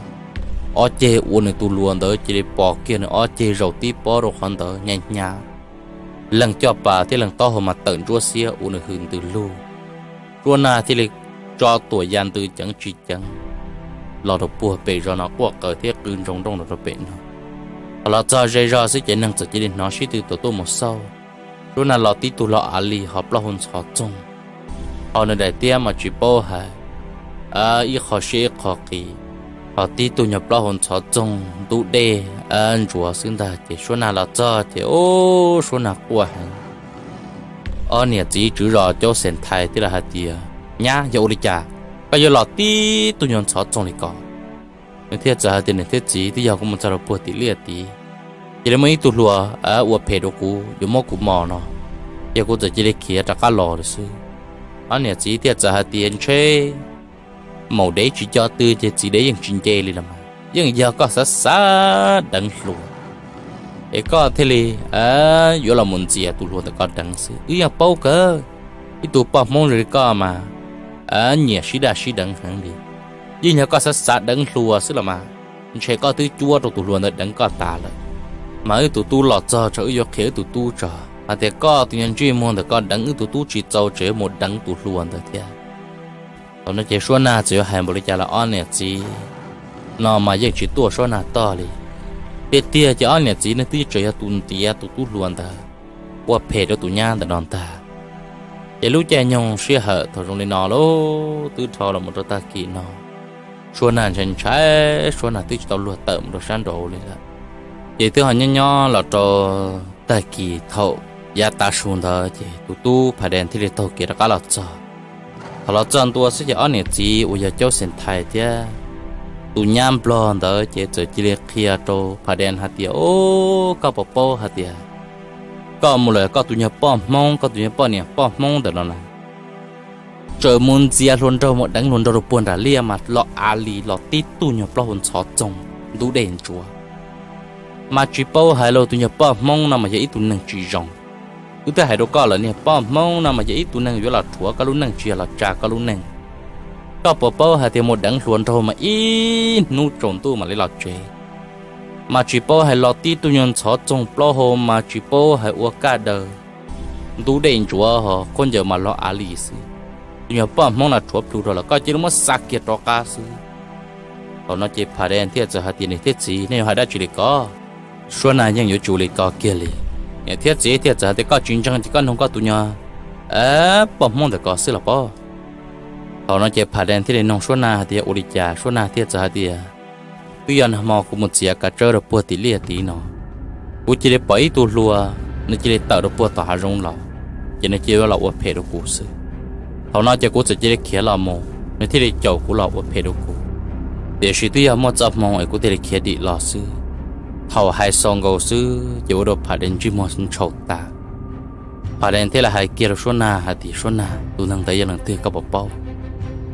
ob ceg, ua nws tus hluas ntawd cia li pom kiag nws ob ceg zaum tib pob rau qhov ntawd hnyav hnyav. Leeg coj pas thiab leeg taub hau mas tawm ntsuab xiab ua nws hws ntws lug. Suab Nag thiaj li tso tuam ya ntws ceev tsis ceev los rau puag pem zos no quaj qw thiab qw ntsoo nrooj los rau pem no. Ho los txog ze zog xwb ces neeg txawm cia li hnov sib tw tuaj mus xauj. Suab Nag los tib tug los av li ho plaub hau ntxhov txoog, ho nws daim tiab mas tsis paub hais, ib qho siab ib qho qis, ho tib tug nyuag plaub hau ntxhov txoog ntub dej ntsuav xwb ntag. Ces Suab Nag los txog ces ub, Suab Nag quaj heev. Ob niam txiv tswv zos Caub Xeem Thais thiaj li hais tias, Nyab, yog ua li cas koj yuav los tib tug nyuag ntxhov txoog li ko? Nws thiaj txawm hais tias, Niam thiab txiv, twb yog kuv mus txog rau puag tim liaj tid, cia li muaj ib tug hluas ua phem rau kuv yuav muab kuv mos no, ces kuv txawm cia li khiav rov qab los lawm xwb. Ob niam txiv thiaj txawm hais tias, Ntshe maum dev tsis co tw ces txiv dev yeej tsis nce li los mas, yeej yog koj xav xav deev hluas es koj thiaj li yuav los mus ntxias tus hluas ntawm koj deev xwb. Wb yeej paub kawg, ib tug poj Hmoob zoo li koj mas nyiam sib daj sib deev heev li. Yeej yog koj xav xav deev hluas xwb los mas, ntshe koj twb cuab rau tus hluas ntawd deev koj tas lawm. Mas wb tus tub los txog tso, wb yuav qhia wb tus tub tso hais tias koj tus nyuag ntsej muag ntawm koj deev wb tus tub tsis txaus, tseem yuav mus deev tus hluas ntawd thiab. Thaum no ces Suab Nag txawm yuav hais npaum li cas los ob niam txiv no mas yeej tsis tuaj Suab Nag tog li. Tiag tiag ces ob niam txiv no twb tseem yog tus ntiav tus tub hluas ntawd ua phem rau tus nyab ntawm no ntag. Ces lub caij nyoog sij hawm thaum zoo li no lauj, twb dhau los mus rau tag kis no, Suab Nag ntshai ntshai, Suab Nag twb tsis tau luag tawm mus rau sab nraud li lawm. Ces twb ho nyob nyob los rau tag kis thaum yav tav su ntawd ces tus tub Phas Dees thiaj li taug kev rov qab los txog. Thaum los txog ntua xwb ces ob niam txiv uas yog Caub Xeem Thais thiab tus nyab nplog ntawd ces txawm cia li qhia rau Phas Dees hais tias, Os, koj puas paub hais tias koj mus lawm koj tus nyuag poj Hmoob, koj tus nyuag poj niam poj Hmoob ntawm no na, txawm mus ntxias hluas nraug mus deev hluas nraug rau puag nram liaj mas los av li los tib tug nyuag plaub hau ntxhov txoog ntub dej ntsuav. Mas tsis paub hais los tus nyuag poj Hmoob no mas yog ib tug neeg tsis zoo. Wb twb hais rau koj lawm, niag poj Hmoob no mas yog ib tug neeg yuav los rhuav koj lub neej tsis yog los tsa koj lub neej. Koj puas paub hais tias mus deev hluas nraug mas ib hnub tsaus ntuj mam li los tsev, mas tsis paub hais los tib tug nyuag ntxhov txoog plaub hau mas tsis paub hais ua kaj daws ntub dej ntsuav ho khaub ncaws mas los av li xwb. Tus nyuag poj Hmoob no rhuav plhu rau lawm koj cia li muab xa kiag rov qab xwb. Thaum no ces Phas Dees thiaj txawm hais tias, Niam thiab txiv, nej yuav hais dab tsi li ko? Suab Nag yeej yuav tsis ua li ko kiag li. Niam thiab txiv thiaj txawm hais tias, Koj tsis ntseeg ces koj noog koj tus nyuag poj Hmoob ntawm ko xwb los pob. Thaum no ces Phas Dees thiaj li noog Suab Nag hais tias yog ua li cas, Suab Nag thiaj txawm hais tias, Twb yog nag hmo kuv mus txiav kav tsawb rau puag tim liaj tid no, kuv cia li pom ib tug hluas, nws cia li tawm rau puag tom hav zoov los, ces nws cia li los ua phem rau kuv xwb. Thaum no ces kuv txawm cia li khiav los mus, nws thiaj li caum kuv los ua phem rau kuv. Tiam sis twb yog muaj txoj hmoo es kuv thiaj li khiav dim los xwb. Thaum hais xaus nkaus xwb ces ua rau Phas Dees ntsej muag ntshau tas. Phas Dees thiaj li hais kiag rau Suab Nag hais tias, Suab Nag, tus neeg ntawd yog leej twg koj puas paub?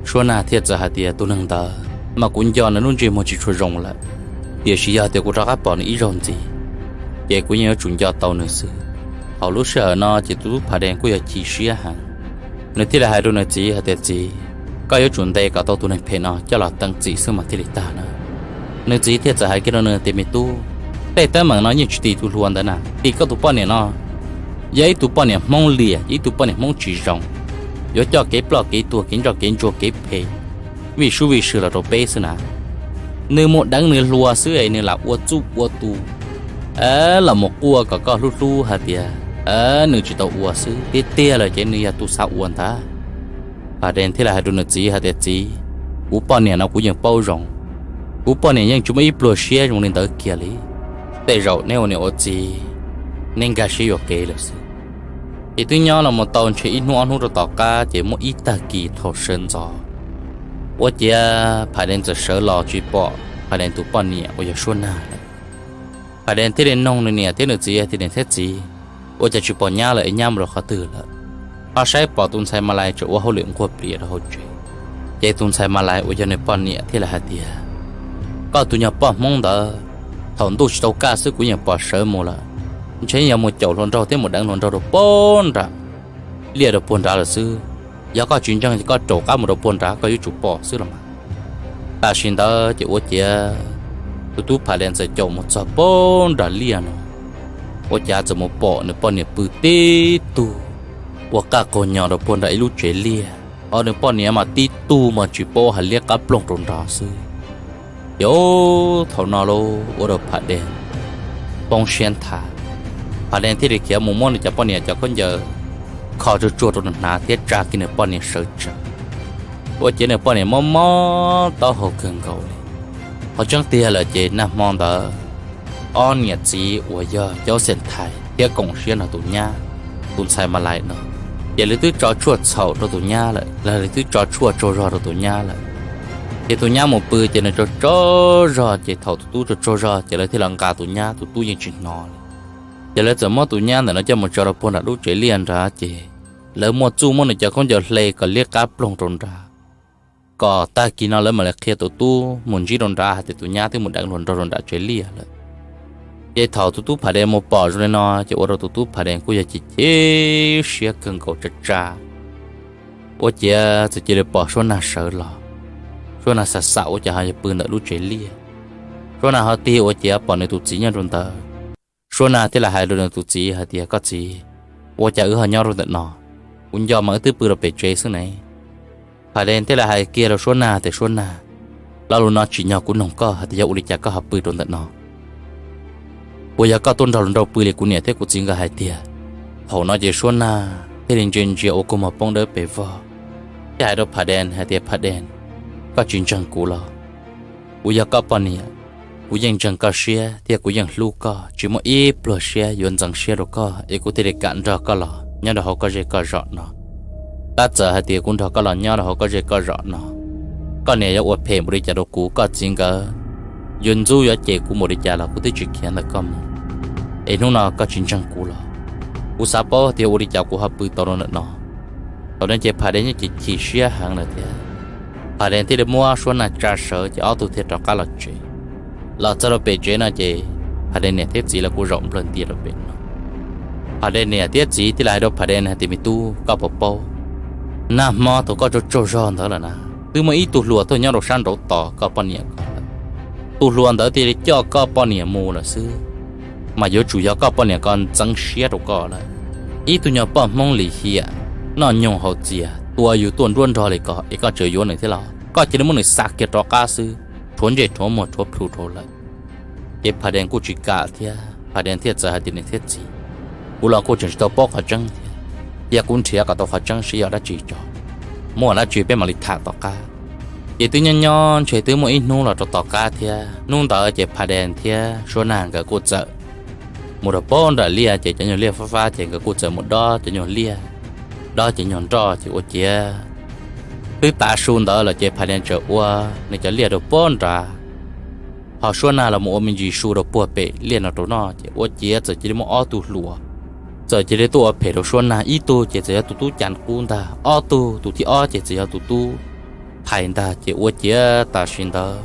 Suab Nag thiaj txawm hais tias, Tus neeg ntawd mas kuv nco nws lub ntsej muag tsis tshua zoo lawm, tiam sis yog tias kuv rov qab pom nws ib zaug ntxiv ces kuv yeej yuav tsum nco tau nws xwb. Thaum lub sij hawm no ces tus tub Phas Dees kuj yog chim siab heev, nws thiaj li hais rau nws txiv hais tias, Txiv, koj yuav tsum ntes kom tau tus neeg phem no coj los teem txim xwb mas thiaj li tag na. Nws txiv thiaj txawm hais kiag rau nws tias, Me tub, tej teeb meem no yeej tsis tim tus hluas ntawd na, tim koj tus poj niam no. Yog ib tug poj niam Hmoob liam, yog ib tug poj niam Hmoob tsis zoo, yuav coj kev ploj kev tuag, kev ntsoj kev ntsuag, kev phem vij sub vij sw los rau peb xwb na. Nws mus deev nws hluas xwb es nws lam ua txuj ua tus los mus quaj kom koj hlub hlub hais tias nws tsis tau ua xwb, tiag tiag lawm ces nws yog tus xav ua ntag. Phas Dees thiaj li hais rau nws txiv hais tias, Txiv, kuv poj niam no kuv yeej paub zoo, kuv poj niam yeej tsis muaj ib pluag siab zoo li ntawd kiag li. Tej zaum neb ua niam ua txiv, neb nkag siab yuam kev lawm xwb. Ces twb nyob los mus tau ntshe ib hnub ob hnub rau tom qab ces muaj ib tag kis thaum sawv ntxov, ua ciav Phas Dees txawm sawv los tsis pom Phas Dees tus poj niam uas yog Suab Nag lawm. Phas Dees thiaj li noog nws niam thiab nws txiv tias, Niam thiab txiv, ua cas tsis pom nyab lawm es nyab mus rau qhov twg lawm? Ho saib pom tus ntxhais Malais tseem ua hauj lwm nquag plias rau hauv tsev. Ces tus ntxhais Malais uas yog nws poj niam thiaj li hais tias, Koj tus nyuag poj Hmoob ntawd, thaum ntuj tsis tau kaj xwb kuv yeej pom sawv mus lawm, ntshe yog mus caum hluas nraug thiab mus deev hluas nraug rau puag nram liaj rau puag nrad lawm xwb. Yog koj tsis ntseeg ces koj raus qab mus rau puag nrad koj yuav tsum pom xwb los mas. Tam sim ntawd ces ua ciav tus tub Phas Dees txawm caum mus txog puag nram liaj no, ua ciav txawm mus pom nws poj niam pw tib tug ua qaj qaug nyo rau puag nram ib lub tsev liaj, ho nws poj niam mas tib tug mas tsis paub hais liab qab ploog rau nrad xwb. Ces thaum no lauj ua rau Phas Dees poob siab nthav. Phas Dees thiaj li khiav mus muab nws cov poj niam cov khaub ncaws kho tsuag tsuag rau nws hnav thiab tsa kiag nws poj niam sawv tsees. Ua ciav nws poj niam mob mob taub hau kawg nkaus li. Qhov tseeb tiag lawm ces nag hmo ntawd ob niam txiv uas yog Caub Xeem Thais thiab koom siab nrog tus nyab, tus ntxhais Malais no, ces lawv twb tso tshuaj txhaum rau tus nyab lawm, lawv twb tso tshuaj tsaug zog rau tus nyab lawm. Ces tus nyab mus pw ces nws tsaug tsaug zog, ces thaum tus tub tsaug tsaug zog ces lawv thiaj los nqa tus nyab, tus tub yeej tsis hnov li. Ces lawv txawm muab tus nyab ntawm no coj mus tso rau puag nram lub tsev liaj nrad, ces lawv muaj txuj muab nws cov khaub ncaws hle kom liab qab ploog rau nrad, kom tag kis no lawv mam li qhia tus tub mus ntsib rau nrad hais tias tus nyab twb mus deev hluas nraug rau nram tsev liaj lawm. Ces thaum tus tub Phas Dees mus pom zoo li no ces ua rau tus tub Phas Dees kuj yog chim chim siab kawg nkaus tsa tsa. Ua ciav txawm cia li pom Suab Nag sawv los, Suab Nag xam xam ua cas ho yog pw ntawm lub tsev liaj. Suab Nag ho tig ua ciav pom nws tus txiv nyob rau ntawd. Suab Nag thiaj li hais rau nws tus txiv hais tias, Koj txiv, ua cas wb ho nyob rau ntawm no? Kuv nco mas wb twb pw rau pem tsev xwb ne. Phas Dees thiaj li hais kiag rau Suab Nag tias, Suab Nag, lo lus no tsim nyog kuv noog koj hais tias yog ua li cas koj ho pw rau ntawm no? Puas yog koj tuaj nrog hluas nraug pw li kuv niam thiab kuv txiv nkawd hais tiag? Thaum no ces Suab Nag thiaj li ntsia ntsia ua kua muag poob dawb pes vog, thiaj hais rau Phas Dees hais tias, Phas Dees, koj tsis ntseeg kuv los? Kuv yog koj poj niam, kuv yeej ntseeg koj siab thiab kuv yeej hlub koj, tsis muaj ib pluag siab yuav ntxeev siab rau koj es kuv thiaj li kam nrog koj los nyob rau hauv koj zej koj zos no. Tab txawm hais tias kuv nrog koj los nyob rau hauv koj zej koj zos no, koj niam yuav ua phem npaum li cas rau kuv, koj txiv nkawd yuav ntxub yuav cem kuv npaum li cas los kuv twb tsis khiav ntawm koj mus. Es hnub no koj tsis ntseeg kuv los kuv xav paub tias ua li cas kuv ho pw tau rau ntawm no. Thaum no ces Phas Des yeej chim chim siab heev lawm thiab. Phas Des thiaj li muab Suab Nag tsa sawv ces ob tug thiaj rov qab los tsev. Los txog rau pem tsev no ces Phas Des niam thiab txiv lawv kuj zaum nplawg ntia rau pem no. Phas Des niam thiab txiv thiaj li hais rau Phas Des hais tias, me tub, koj puas paub, nag hmo thaum koj tsaug tsaug zog ntawd lawm na, twb muaj ib tug hluas tuaj nyob rau sab nraud tos koj poj niam ko lawm. Tus hluas ntawd thiaj li coj koj poj niam mus lawm xwb, mas yuav tsum yog koj poj niam ko ntxeev siab rau koj lawm. Ib tug nyuag poj Hmoob lim hiam, noj nyoog haus txias, tua yus tuaj nruab nrog li ko es koj tseem yuav nws thiab los? Koj cia li muab nws xa kiag rov qab xwb, rhuav ntsej rhuav muag rhuav plhu rau lawm. Ces Phas Des kuj tsis kam thiab, Phas Des thiaj txawm hais tias, niam thiab txiv, kuv los kuj tseem tsis tau paub qhov tseeb thiab, cia kuv nrhiav kom tau qhov tseeb seb yog dab tsi tso, muaj dab tsi peb mam li tham tom qab. Ces twb nyob nyob ntshe twb muaj ib hnub los rau tom qab thiab, hnub ntawd ces Phas Des thiab Suab Nag nkawd kuj txawm mus rau pem nram liaj, ces cov nyuag liaj fab fab ces nkawd kuj txawm mus dob cov nyuag liaj, dob cov nyuag nroj ces ua ciav twb tav su ntawd lawm ces Phas Des txawm ua nws cov liaj rau pem nrad, ho Suab Nag los mus ua me ntsis su rau puag pem liaj no rau noj. Ces ua ciav txawm cia li muaj ob tug hluas txawm cia li tuaj ua phem rau Suab Nag, ib tug ces txawm yog tus tub Cas qub ntag, ob tug, tus thib ob ces txawm yog tus tub Phais ntag. Ces ua ciav tam sim ntawd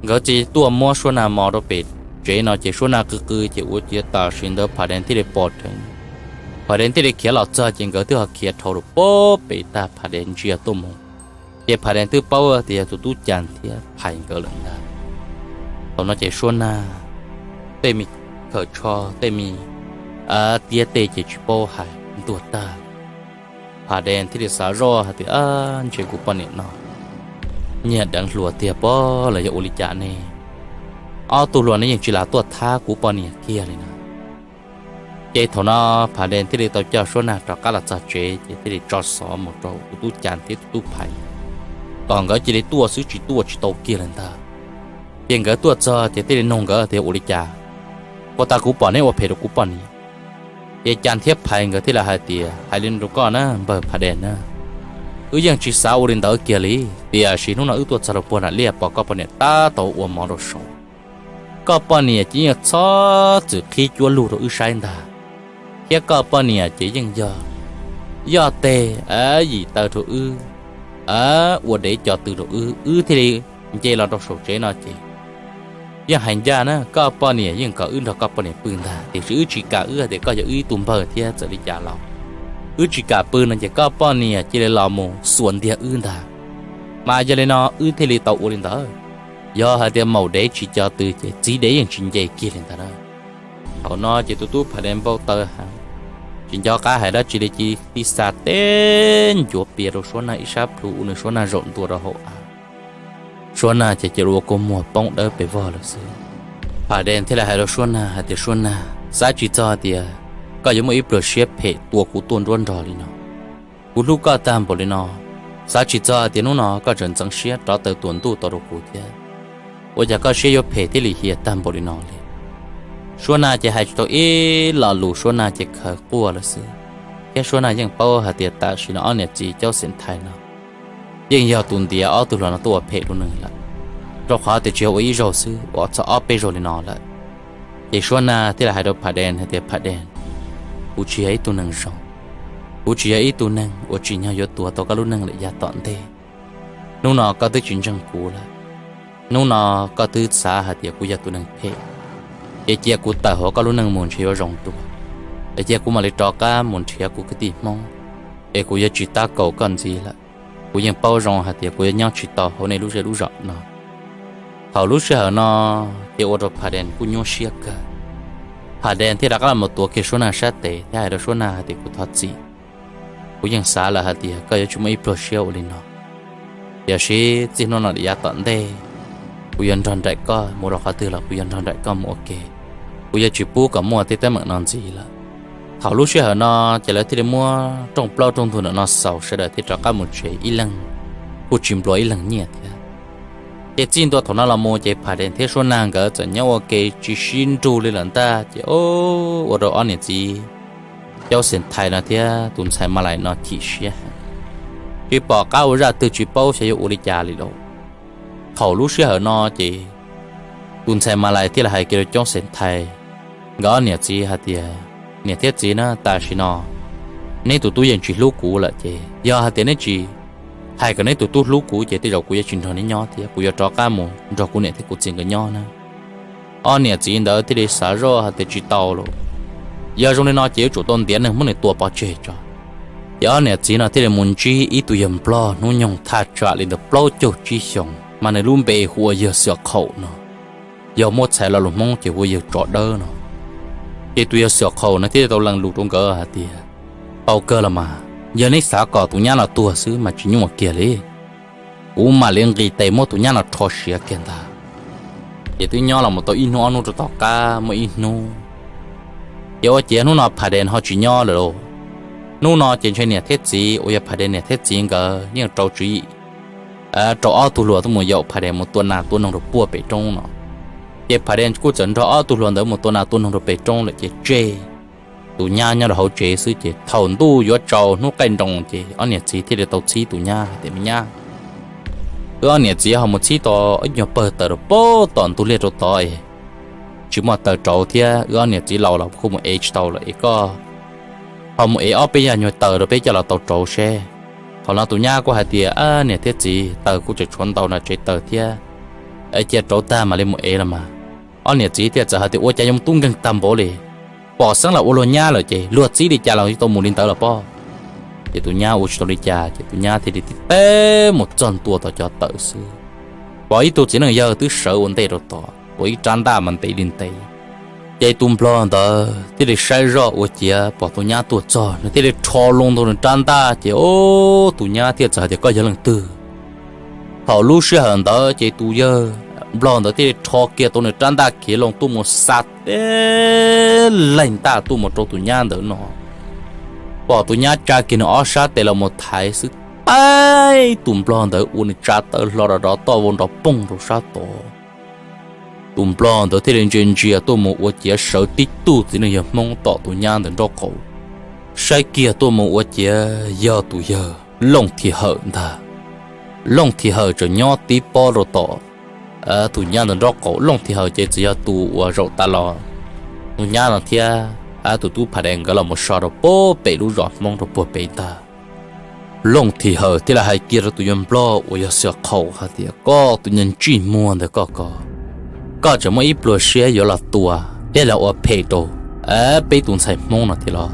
nkawd cia li tuaj muab Suab Nag mos rau pem tsev no ces Suab Nag qw qw ces ua ciav tam sim ntawd Phas Des thiaj li pom dheev. Phas Des thiaj li khiav los txog ces nkawd twb ho khiav dhau rau puag pem tag, Phas Des ntsia tuaj mus ces Phas Des twb paub tias yog tus tub Cas thiab Phais nkawd lawm ntag. Thaum no ces Suab Nag tej me khawm tsho, tej me tiab tej ces tsis paub hais, ntuag tag. Phas Des thiaj li xav zoj hais tias, ntshe kuv poj niam no nyiag deev hluas tiag pob los yog ua li cas ne? Ob tug hluas no yeej tsis lam tuaj thab kuv poj niam kiag li na. Ces thaum no Phas Des thiaj li tau coj Suab Nag rov qab los txog tsev ces thiaj li tso xov mus rau tus tub Cas thiab tus tub Phais kom nkawd cia li tuaj xwb, tsis tuaj tsis tau kiag li ntag. Ces nkawd tuaj txog ces thiaj li nug nkawd tias, ua li cas, puag ta kuv pom neb ua phem rau kuv poj niam? Ces Cas thiab Phais nkawd thiaj li hais tias, hais li no rau koj na npawg Phas Des na, wb yeej tsis xav ua li ntawd kiag li, tiam sis hnub no wb tuaj txog rau puag nram liaj pom koj poj niam tab tom ua mov rau saum, koj poj niam ces yeej txhob txwm qhib cuab lug rau wb saib ntag, thiab koj poj niam ces yeej yog yoj teg yim taw rau wb, ua dev co tw rau wb, wb thiaj li nce los rau saum tsev no ces yeej hais ncaj na, koj poj niam yeej kom wb nrog koj poj niam pw ntag, tiam sis wb tsis kam, wb hais tias koj yog wb ib tug npawg thiab txawm li cas los wb tsis kam pw no ces koj poj niam cia li los mus xuas ntiag wb ntag. Mas yog li no wb thiaj li tau ua li ntawd. Yog hais tias maum dev tsis co tw ces txiv dev yeej tsis nce kiag li ntag na. Thaum no ces tus tub Phas Des npau taws heev, tsis nco qab hais dab tsi li, cia li tib xa teb ncuav pias rau Suab Nag ib sab plhu ua nws Suab Nag zaum ntua rau hauv av. Suab Nag ces cia li ua kua muag poob dawb pes vog lawm xwb. Phas Des thiaj li hais rau Suab Nag hais tias, Suab Nag, xav tsis txog tias koj yuav muaj ib pluag siab phem tua kuv tuaj nruab nrog li no. Kuv hlub koj tag npaum li no, xav tsis txog tias hnub no koj tseem ntxeev siab rov taw tuam ntuj tau rau kuv thiab. Ua cas koj siab yuav phem thiab lim hiam tag npaum li no li? Suab Nag ces hais tsis tau ib lo lus, Suab Nag ces khaws quaj lawm xwb. Thiab Suab Nag yeej paub hais tias tam sim no ob niam txiv Caub Xeem Thais no yeej yog tus ntiav ob tug hluas no tuaj ua phem rau nws lawm, rau qhov tias tsis yog ua ib zaug xwb, ua txog ob peb zaug li no lawm. Ces Suab Nag thiaj li hais rau Phas Des hais tias, Phas Des, kuv tsis yog ib tug neeg zoo, kuv tsis yog ib tug neeg uas tsim nyog yuav tuav tau koj lub neej lawm yav tom ntej. Hnub no koj twb tsis ntseeg kuv lawm, hnub no koj twb xav hais tias kuv yog tus neeg phem, ces cia kuv tawm hauv koj lub neej mus ntshe yuav zoo dua, es cia kuv mam li rov qab mus nrhiav kuv kwv tij Hmoob, es kuv yuav tsis tab kaum koj ntxiv lawm. Kuv yeej paub zoo hais tias kuv yuav nyob tsis tau hauv nej lub zej lub zos no. Thaum lub sij hawm no ces ua rau Phas Des kuj nyuaj siab kawg. Phas Des thiaj rov qab los tuav kiag Suab Nag sab tes thiab hais rau Suab Nag hais tias, kuv thov txim, kuv yeej xav lawm hais tias koj yuav tsis muaj ib pluag siab ua li no. Tiam sis txij hnub no yav tom ntej, kuv yuav nrog nraim koj mus rau qhov twg los kuv yuav nrog nraim koj mus ua ke, kuv yuav tsis pub kom muaj tej teeb meem no ntxiv lawm. Thaum lub sij hawm no ces lawv thiaj li muab rooj plaub rooj ntug ntawm no xaus, sawv daws thiaj rov qab mus tsev, ib leeg kuj tsis nplua ib leeg nyiaj thiab. Ces txij ntua thaum no los mus ces Pham Dees thiab Suab Nag nkawd txawm nyob ua ke tsis sib nrug li lawm ntag. Ces ua rau ob niam txiv Caub Xeem Thais no thiab tus ntxhais Mas Lais no chim siab heev, tsis pom qab ua zaj twg, tsis paub xyov yuav ua li cas li lawm. Thaum lub sij hawm no ces tus ntxhais Mas Lais thiaj li hais kiag rau Caub Xeem Thais nkawd ob niam txiv hais tias, Niam thiab txiv na, tam sim no neb tus tub yeej tsis hlub kuv lawm, ces yog hais tias neb tsis hais kom neb tus tub hlub kuv ces tej zaum kuv yuav tsis nrog neb nyob thiab, kuv yuav rov qab mus nrog kuv niam thiab kuv txiv nkawd nyob na. Ob niam txiv ntawd thiaj li xav zoj hais tias tsis tau lawm, yog zoo li no ces yuav tsum tau ntiav neeg muab nws tua pov tseg tso. Ces ob niam txiv no thiaj li mus ntsib ib tug yawg nplog hnub nyoog thaj tsam li ntawm plaub caug tsib xyoos, mas nws lub npe hu ua yawg Xiam Qhaum no, yog muab txhais lo lus Hmoob ces hu ua yawg Tsov Dawb no. Ces tus yawg Xiam Qhaum no thiaj tau lees lus rau nkawd hais tias, Tau kawg los mas, yog neb xav kom tus nyab no tuag xwb mas tsis nyuaj kiag li, kuv mam li nqis tes muab tus nyab no rho siav kiag ntag. Ces twb nyob los mus tau ib hnub ob hnub rau tom qab muaj ib hnub, ces ua ciav hnub no Pham Dees ho tsis nyob lawm lauj. Hnub no ces ntshe niam thiab txiv uas yog Pham Dees niam thiab txiv nkawd yeej rau tswv yim rau ob tug hluas tuaj mus yaum Pham Dees mus tua nas tua noog rau puag pem roob no. Ces Pham Dees kuj txawm nrog ob tug hluas ntawd mus tua nas tua noog rau pem roob lawm ces tseg tus nyab nyob rau hauv tsev xwb. Ces thaum ntuj yuav tsaus hnub qaij nroos ces ob niam txiv thiaj li tau txhib tus nyab hais tias, Me nyab, wb ob niam txiv ho mus txhib tau ib nyuag pawg taws rau puag tom ntug liaj rau tod es tsis muaj taws rauv thiab wb ob niam txiv laus los kuj mus ev tsis tau lawm es koj ho mus ev ob peb yam nyuag taws rau peb coj los tau rauv seb. Thaum no tus nyab kuj hais tias, Niam thiab txiv, taws kuj tseem tshuav ntau no tsev taws thiab, cia rauv tag mam li mus ev los mas. Ob niam txiv thiaj txawm hais tias, Ua cas yuav mus tub nkeeg tag npaum li, pom xeeb los ua luag nyab lawm ces luag txib li cas los tau mus li ntawd los pob. Ces tus nyab ua tsis tau li cas ces tus nyab thiaj li tib teb mus txog ntua tom cov taws xwb, pom ib tug txiv neej yawg twb sawv ua ntej rau tod ua ib rab ntaj mas ntev li ntev. Ces tus nplog ntawd thiaj li saib zoj ua ciav pom tus nyab tuaj txog, nws thiaj li rho loo ntua nws rab ntaj ces tus nyab thiaj txawm hais tias, Koj yog leej twg? Thaum lub sij hawm ntawd ces tus yawg nplog ntawd thiaj li rho kiag tau nws rab ntaj khiav loo tuaj mus xa teb laig ntaj tuaj mus rau tus nyab ntawd no. Pom tus nyab tsa kiag nws ob sab tes los mus thaiv xwb, tais tus nplog ntawd ua nws tsa tawv hlo rov rov toj vau nrov poog rau sab tod. Tus nplog ntawd thiaj li ntsia ntsia tuaj mus ua ciav sawv tib tug txiv neej yawg Hmoob tom tus nyab ntawd nraub qaum, saib kiag tuaj mus ua ciav yog tus yawg Looj Thim Hawm ntag. Looj Thim Hawm tseem nyob tib pob rau tom tus nyab ntawd nraub qaum. Looj Thim Hawm ces txawm yog tus uas zaum tas los tus nyab no thiab tus tub Pham Dees nkawd los mus so rau puag pem lub zos Hmoob rau puag pem ntag. Looj Thim Hawm thiaj li hais kiag rau tus yawg nplog uas yog Xiam Qhaum hais tias, Koj tus niag ntsij muag ntawd koj ko, koj tseem muaj ib pluag siab yuav los tua thiab los ua phem rau peb tus ntxhais Hmoob no thiab los?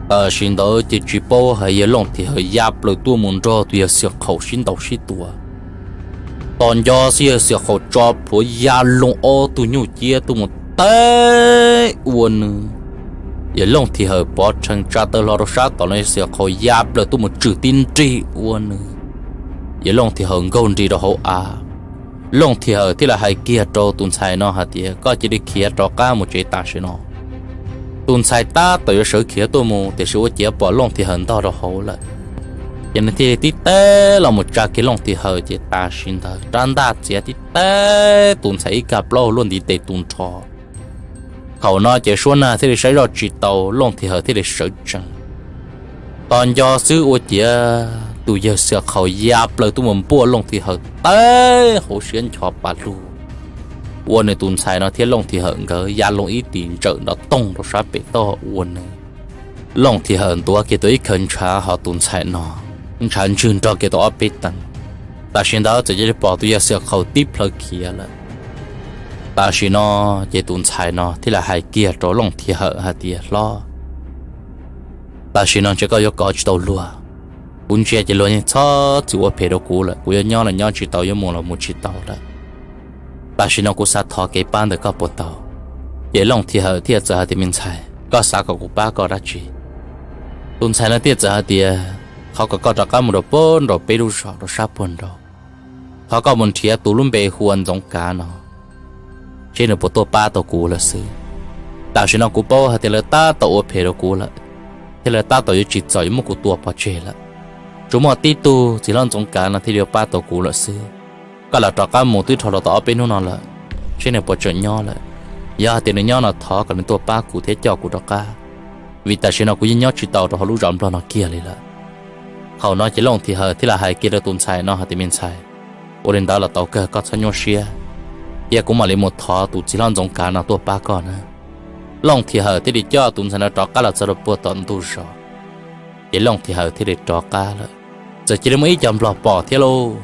Tam sim ntawd ces tsis paub hais yawg Looj Thim Hawm ya plaws tuaj mus nrog tus yawg Xiam Qhaum sib ntaus sib tua. Tos nco xwb yawg Xiam Qhaum tso plhuav ya loo ob tug nyuj ciab tuaj mus teb ua nws. Yawg Looj Thim Hawm pov rhees tsa taw hlo rau sab tom no, yawg Xiam Qhaum ya plaws tuaj mus tswm tib nrig ua nws. Yawg Looj Thim Hawm nkaug nrig rau hauv av. Looj Thim Hawm thiaj li hais kiag rau tus ntxhais no hais tias, Koj cia li khiav rov qab mus tsev tam sim no. Tus ntxhais tab tom yuav sawv khiav tuaj mus tiam sis ua ciav pom Looj Thim Hawm ntog rau hauv lawm, ces nws thiaj li tib teb los mus tsa kiag Looj Thim Hawm ces tam sim ntawd rab ntaj txiav tib teb tus ntxhais ib kag plaub hau luaj ntiv tes tu nrho. Thaum no ces Suab Nag thiaj li saib zoj tsis tau, Looj Thim Hawm thiaj li sawv tsees. Tos nco xwb ua ciav tus yawg Xiam Qhaum ya plaws tuaj mus npuaj Looj Thim Hawm teb hauv siab ncho pas lug, ua nws tus ntxhais no thiab Looj Thim Hawm nkawd ya loo ib tis ntsawm nrov toog rau sab pem toj ua nws. Looj Thim Hawm ntuav kiag tau ib khawv ntshav, ho tus ntxhais no ntshav ntswg nrog kiag tau ob peb teev. Tam sim ntawd txawm cia li pom tus yawg Xiam Qhaum tib plhaw khiav lawm. Tam sim no ces tus ntxhais no thiaj li hais kiag rau Looj Thim Hawm hais tias, Hlob, tam sim no ntshe koj yuav kov tsis tau luag. Kuv ntsia ces luag yeej txhob txwm ua phem rau kuv lawm, kuv yuav nyob los nyob tsis tau, yuav mus los mus tsis tau lawm. Tam sim no kuv xav thov kev pab ntawm koj puas tau? Ces Looj Thim Hawm thiaj txawm hais tias, Me ntxhais, koj xav kom kuv pab koj dab tsi? Tus ntxhais no thiaj txawm hais tias, Thov kom koj rov qab mus rau puag nraum peb lub zos rau sab puag nraud, thov koj mus nrhiav tus lub npe hu ua Ntxoov Kav no, seb nws puas tuaj pab tau kuv lawm xwb. Tam sim no kuv paub hais tias lawv tab tom ua phem rau kuv lawm, thiab lawv tab tom yuav tsim txom yuav muab kuv tua pov tseg lawm. Tsuas muaj tib tug txiv hlob Ntxoov Kav no thiaj li yuav pab tau kuv lawm xwb. Koj los rov qab mus twb dhau los tau ob peb hnub no lawm, seb nws puas tseem nyob lawm. Yog hais tias nws nyob no thov kom nws tuaj pab kuv thiab coj kuv rov qab, vim tam sim no kuv yeej nyob tsis tau rau hauv lub zos Nplog no kiag li lawm. Thaum no ces Looj Thim Hawm thiaj li hais kiag rau tus ntxhais no hais tias, Me ntxhais, ua li ntawd los tau kawg, koj txhob nyuaj siab, cia kuv mam li mus thov tus txiv hlob Ntxoov Kav no tuaj pab koj na. Looj Thim Hawm thiaj li coj tus ntxhais no rov qab los txog rau puag tom ntug zos. Ces Looj Thim Hawm thiaj li rov qab lawm, txawm cia li muaj ib co Nplog pom thiab lauj.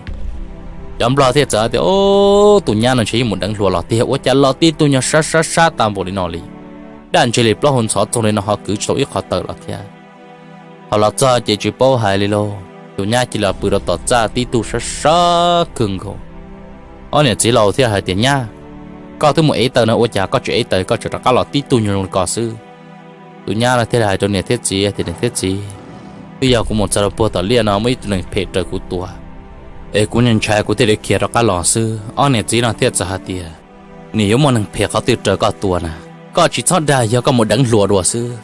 Cov Nplog thiaj txawm tias, Tus nyab no ntshe yeej mus deev hluas los tiag, ua cas los tib tug nyuag sab sab sab tag npaum li no li, daj ntseg li plaub hau ntxhov txoog li no ho kwv tsis tau ib qho taws los thiab. Thaum los txog ces tsis paub hais li lauj, tus nyab cia li pw rau tom txaj tib tug sab sab kawg nkaus. Ob niam txiv laus thiaj hais tias, Nyab, koj twb mus ev taws no ua cas koj tsis ev taws koj tseem rov qab los tib tug nyuag zoo li ko xwb? Tus nyab no thiaj li hais rau niam thiab txiv tias, Niam thiab txiv, twb yog kuv mus txog rau puag tom liaj no muaj ib tug neeg phem raws kuv tua, es kuv ntshai kuv thiaj li khiav rov qab los xwb. Ob niam txiv no thiaj txawm hais tias, Nws yuav muaj neeg phem qhov twg raws koj tua na? Koj tsis txhob dag, yog koj mus deev hluas dua xwb.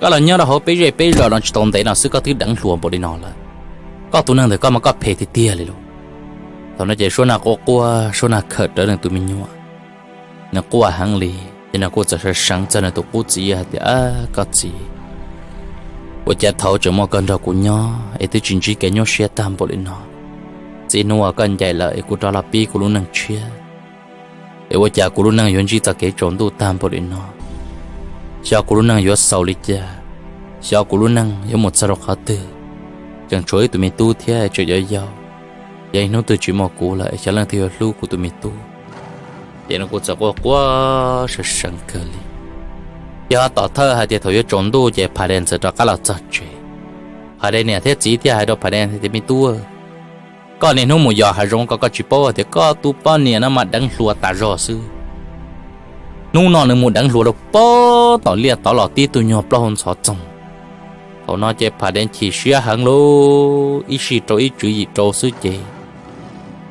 Koj los nyob rau hauv peb zej peb zos no tsis tau ntev no xwb koj twb deev hluas npaum li no lawm. Koj tus neeg ntawm koj mas koj phem tiag tiag li lauj. Thaum no ces Suab Nag quaj quaj, Suab Nag khawm rawv nws tus me nyuam, nws quaj heev li. Ces nws kuj txawm sawv seev txog nws tus qub txiv hais tias, Koj txiv, ua cas thaum tseem muaj koj nrog kuv nyob es twb tsis ntsib kev nyuaj siab tag npaum li no? Txij hnub uas koj ncaim lawm es kuv rov los pib kuv lub neej tshiab, es ua cas kuv lub neej yuav ntsib txoj kev tsaus ntuj tag npaum li no? Xyov kuv lub neej yuav xaus li cas, xyov kuv lub neej yuav mus txog rau qhov twg. Tseem tshuav ib tug me tub thiab tseem yau yau, yog ib hnub twg tsis muaj kuv lawm xyov leej twg yuav hlub kuv tus me tub. Ces nws kuj txawm quaj quaj sawv seev kawg li. Ces ho tom thawj hais tias thaum yuav tsaus ntuj ces Phas Des txawm rov qab los txog tsev. Phas Des niam thiab txiv thiaj hais rau Phas Des tias, Me tub, koj niaj hnub mus yos hav zoov ko koj tsis paub tias koj tus poj niam no mas deev hluas tas zog xwb. Hnub no nws mus deev hluas rau puag tom liaj tod los tib tug nyuag plaub hau ntxhov txoog. Thaum no ces Phas Des chim siab heev lauj, ib sij rau ib tswv yim rau xwb ces,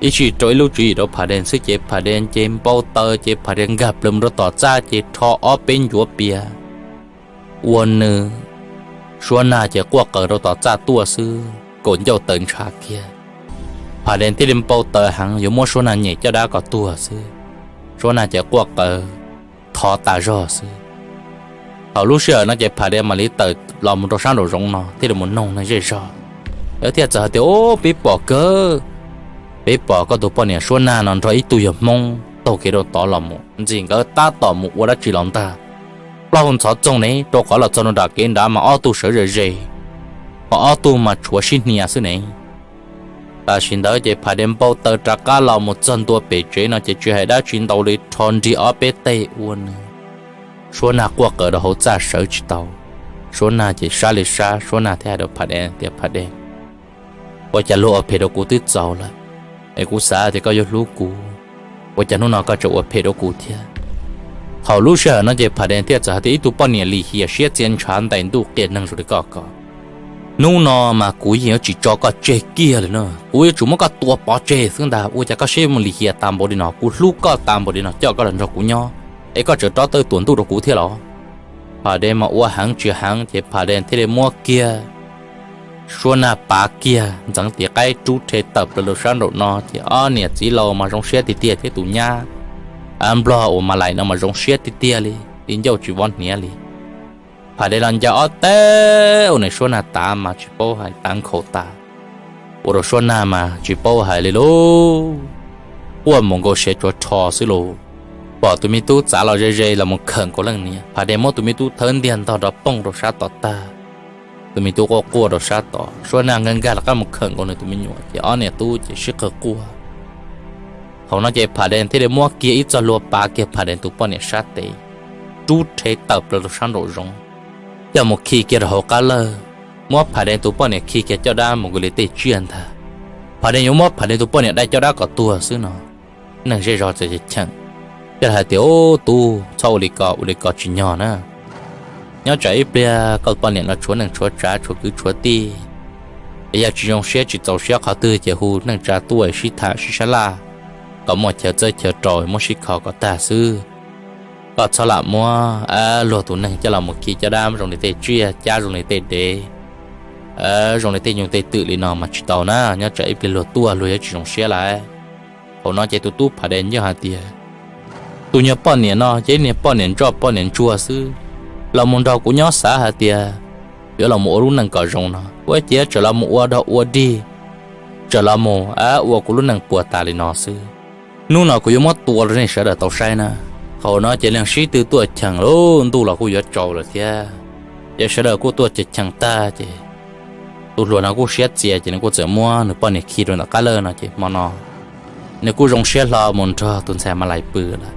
ib sij rau ib lub tswv yim rau Phas Des xwb ces Phas Des ces npau taws ces Phas Des nkag plaws mus rau tom txaj ces rho ob peb ncuav pias ua nws. Suab Nag ces quaj qaws rau tom txaj tuaj xwb, kaum ncauj taws ntshav kiag. Phas Des thiaj li npau taws heev yuav muab Suab Nag nyem caj dab kom tuag xwb. Suab Nag ces quaj qaws thov tas zog xwb. Thaum lub sij hawm no ces Phas Des mam li tawm los mus rau sab nraum zoov no thiaj li mus noog neeg zej zog, lawv thiaj txawm hais tias, Ub, peb pom kawg, peb pom koj tus poj niam Suab Nag no nrog ib tug yawg Hmoob taug kev rau tod los mus, ntxim nkawd tab tom mus ua dab tsi los ntag. Plaub hau ntxhov txoog ne, rau qhov los txog nram kev nrad mas ob tug sawv ze ze, ho ob tug mas tshuav sib hnia xwb ne. Tam sim ntawd ces Phas Des npau taws rov qab los mus txog ntua pem tsev no ces tsis hais dab tsi ntau li rho nrig ob peb teg ua nws. Suab Nag quaj qaws rau hauv txaj sawv tsis tau. Suab Nag ces sab li sab, Suab Nag thiaj hais rau Phas Des tias, Phas Des, ua cas luag ua phem rau kuv twb txaus lawm, es kuv xav tias koj yuav hlub kuv, ua cas hnub no koj tseem ua phem rau kuv thiab? Thaum lub sij hawm no ces Phas Des thiaj txawm hais tias, Ib tug poj niam lim hiam siab txia ntshav ntais ntuj qias neeg zoo li koj ko, hnub no mas kuv yeej yuav tsis tso koj tseg kiag li na, kuv yuav tsum muab koj tua pov tseg xwb ntag. Ua cas koj siab mus lim hiam tas npaum li no, kuv hlub koj tas npaum li no coj koj los nrog kuv nyob, es koj tseem rov tawj tuam ntuj rau kuv thiab los? Phas Des mas ua heev tsis heev ces Phas Des thiaj li muab kiag Suab Nag pav kiag ntxeev tis qaib rub rhe tawm plaws rau sab nraum no ces ob niam txiv laus mas zoo siab tiag tiag thiab tus nyab Nplog uas Mas Laim no mas zoo siab tiag tiag li, ti ncauj tsis vov hniav li. Phas Des los ncaws ob teg ua nws Suab Nag tav mas tsis paub hais, tav nkhaus tas, ua rau Suab Nag mas tsis paub hais li lauj. Quaj mus nkaus siav tsuav rho xwb lauj. Pom tus me tub txav los ze ze los mus khawm nkaus leej niam, Phas Des muab tus me tub thawb ntiag ntog rov poog rau sab tod tag. Tus me tub quaj quaj rau sab tod, Suab Nag nkag nkag los qab mus khawm nkaus nws tus me nyuam ces ob niam tub ces sib qawg quaj. Thaum no ces Phas Des thiaj li muab kiag ib txoj hlua pav kiag Phas Des tus poj niam sab tes, rub rhe tawm plaws rau sab nraum zoov, coj mus khi kiag rau hauv qab lawj, muab Phas Des tus poj niam khi kiag caj dab mus nkaus li tej tsiaj ntag. Phas Des yuav muab Phas Des tus poj niam dai caj dab kom tuag xwb no. Neeg zej zog txawm cheem, thiaj hais tias, Ub, tub, txhob ua li ko, ua li ko tsis nyog na. Nyob tsam ib pliag koj poj niam no tshuav neej tshuav tsav tshuav kwv tshuav tij, es yog tsis zoo siab tsis txaus siab qhov twg ces hu neej tsa tuaj sib tham sib sab laj kom muaj chaw txawb chaw rau muab sib kho kom tag xwb. Koj txhob lam muab luag tus neeg coj los mus khi caj dab zoo li tej tsiaj, cab zoo li tej dev, zoo li tej nyuj tej twm li no mas tsis tau na. Nyob tsam ib pliag luag tuaj luag yuav tsis zoo siab lawm. Thaum no ces tus tub Pham Dees yeej hais tias, tus nyuag poj niam no ces niag poj niam ntsoj poj niam ntsuag xwb, los mus nrog kuv nyob xav hais tias yuav los mus ua lub neej kom zoo no, ua ciav tseem los mus ua dog ua dig, tseem los mus ua kuv lub neej puas tas li no xwb. Hnub no kuv yuav muab tua rau nej sawv daws tau saib na. Thaum no ces leej sib tw tuaj cheem lub ntuj los kuj yuav tsaus lawm thiab. Ces sawv daws kuj tuaj cheem cheem tag ces tus hluas no kuj siab txias ces nws kuj txawm muab nws poj niam khi rau ntawm qab lawj no ces hmo no nws kuj zoo siab hlo mus nrog tus ntxhais Malais pw lawm.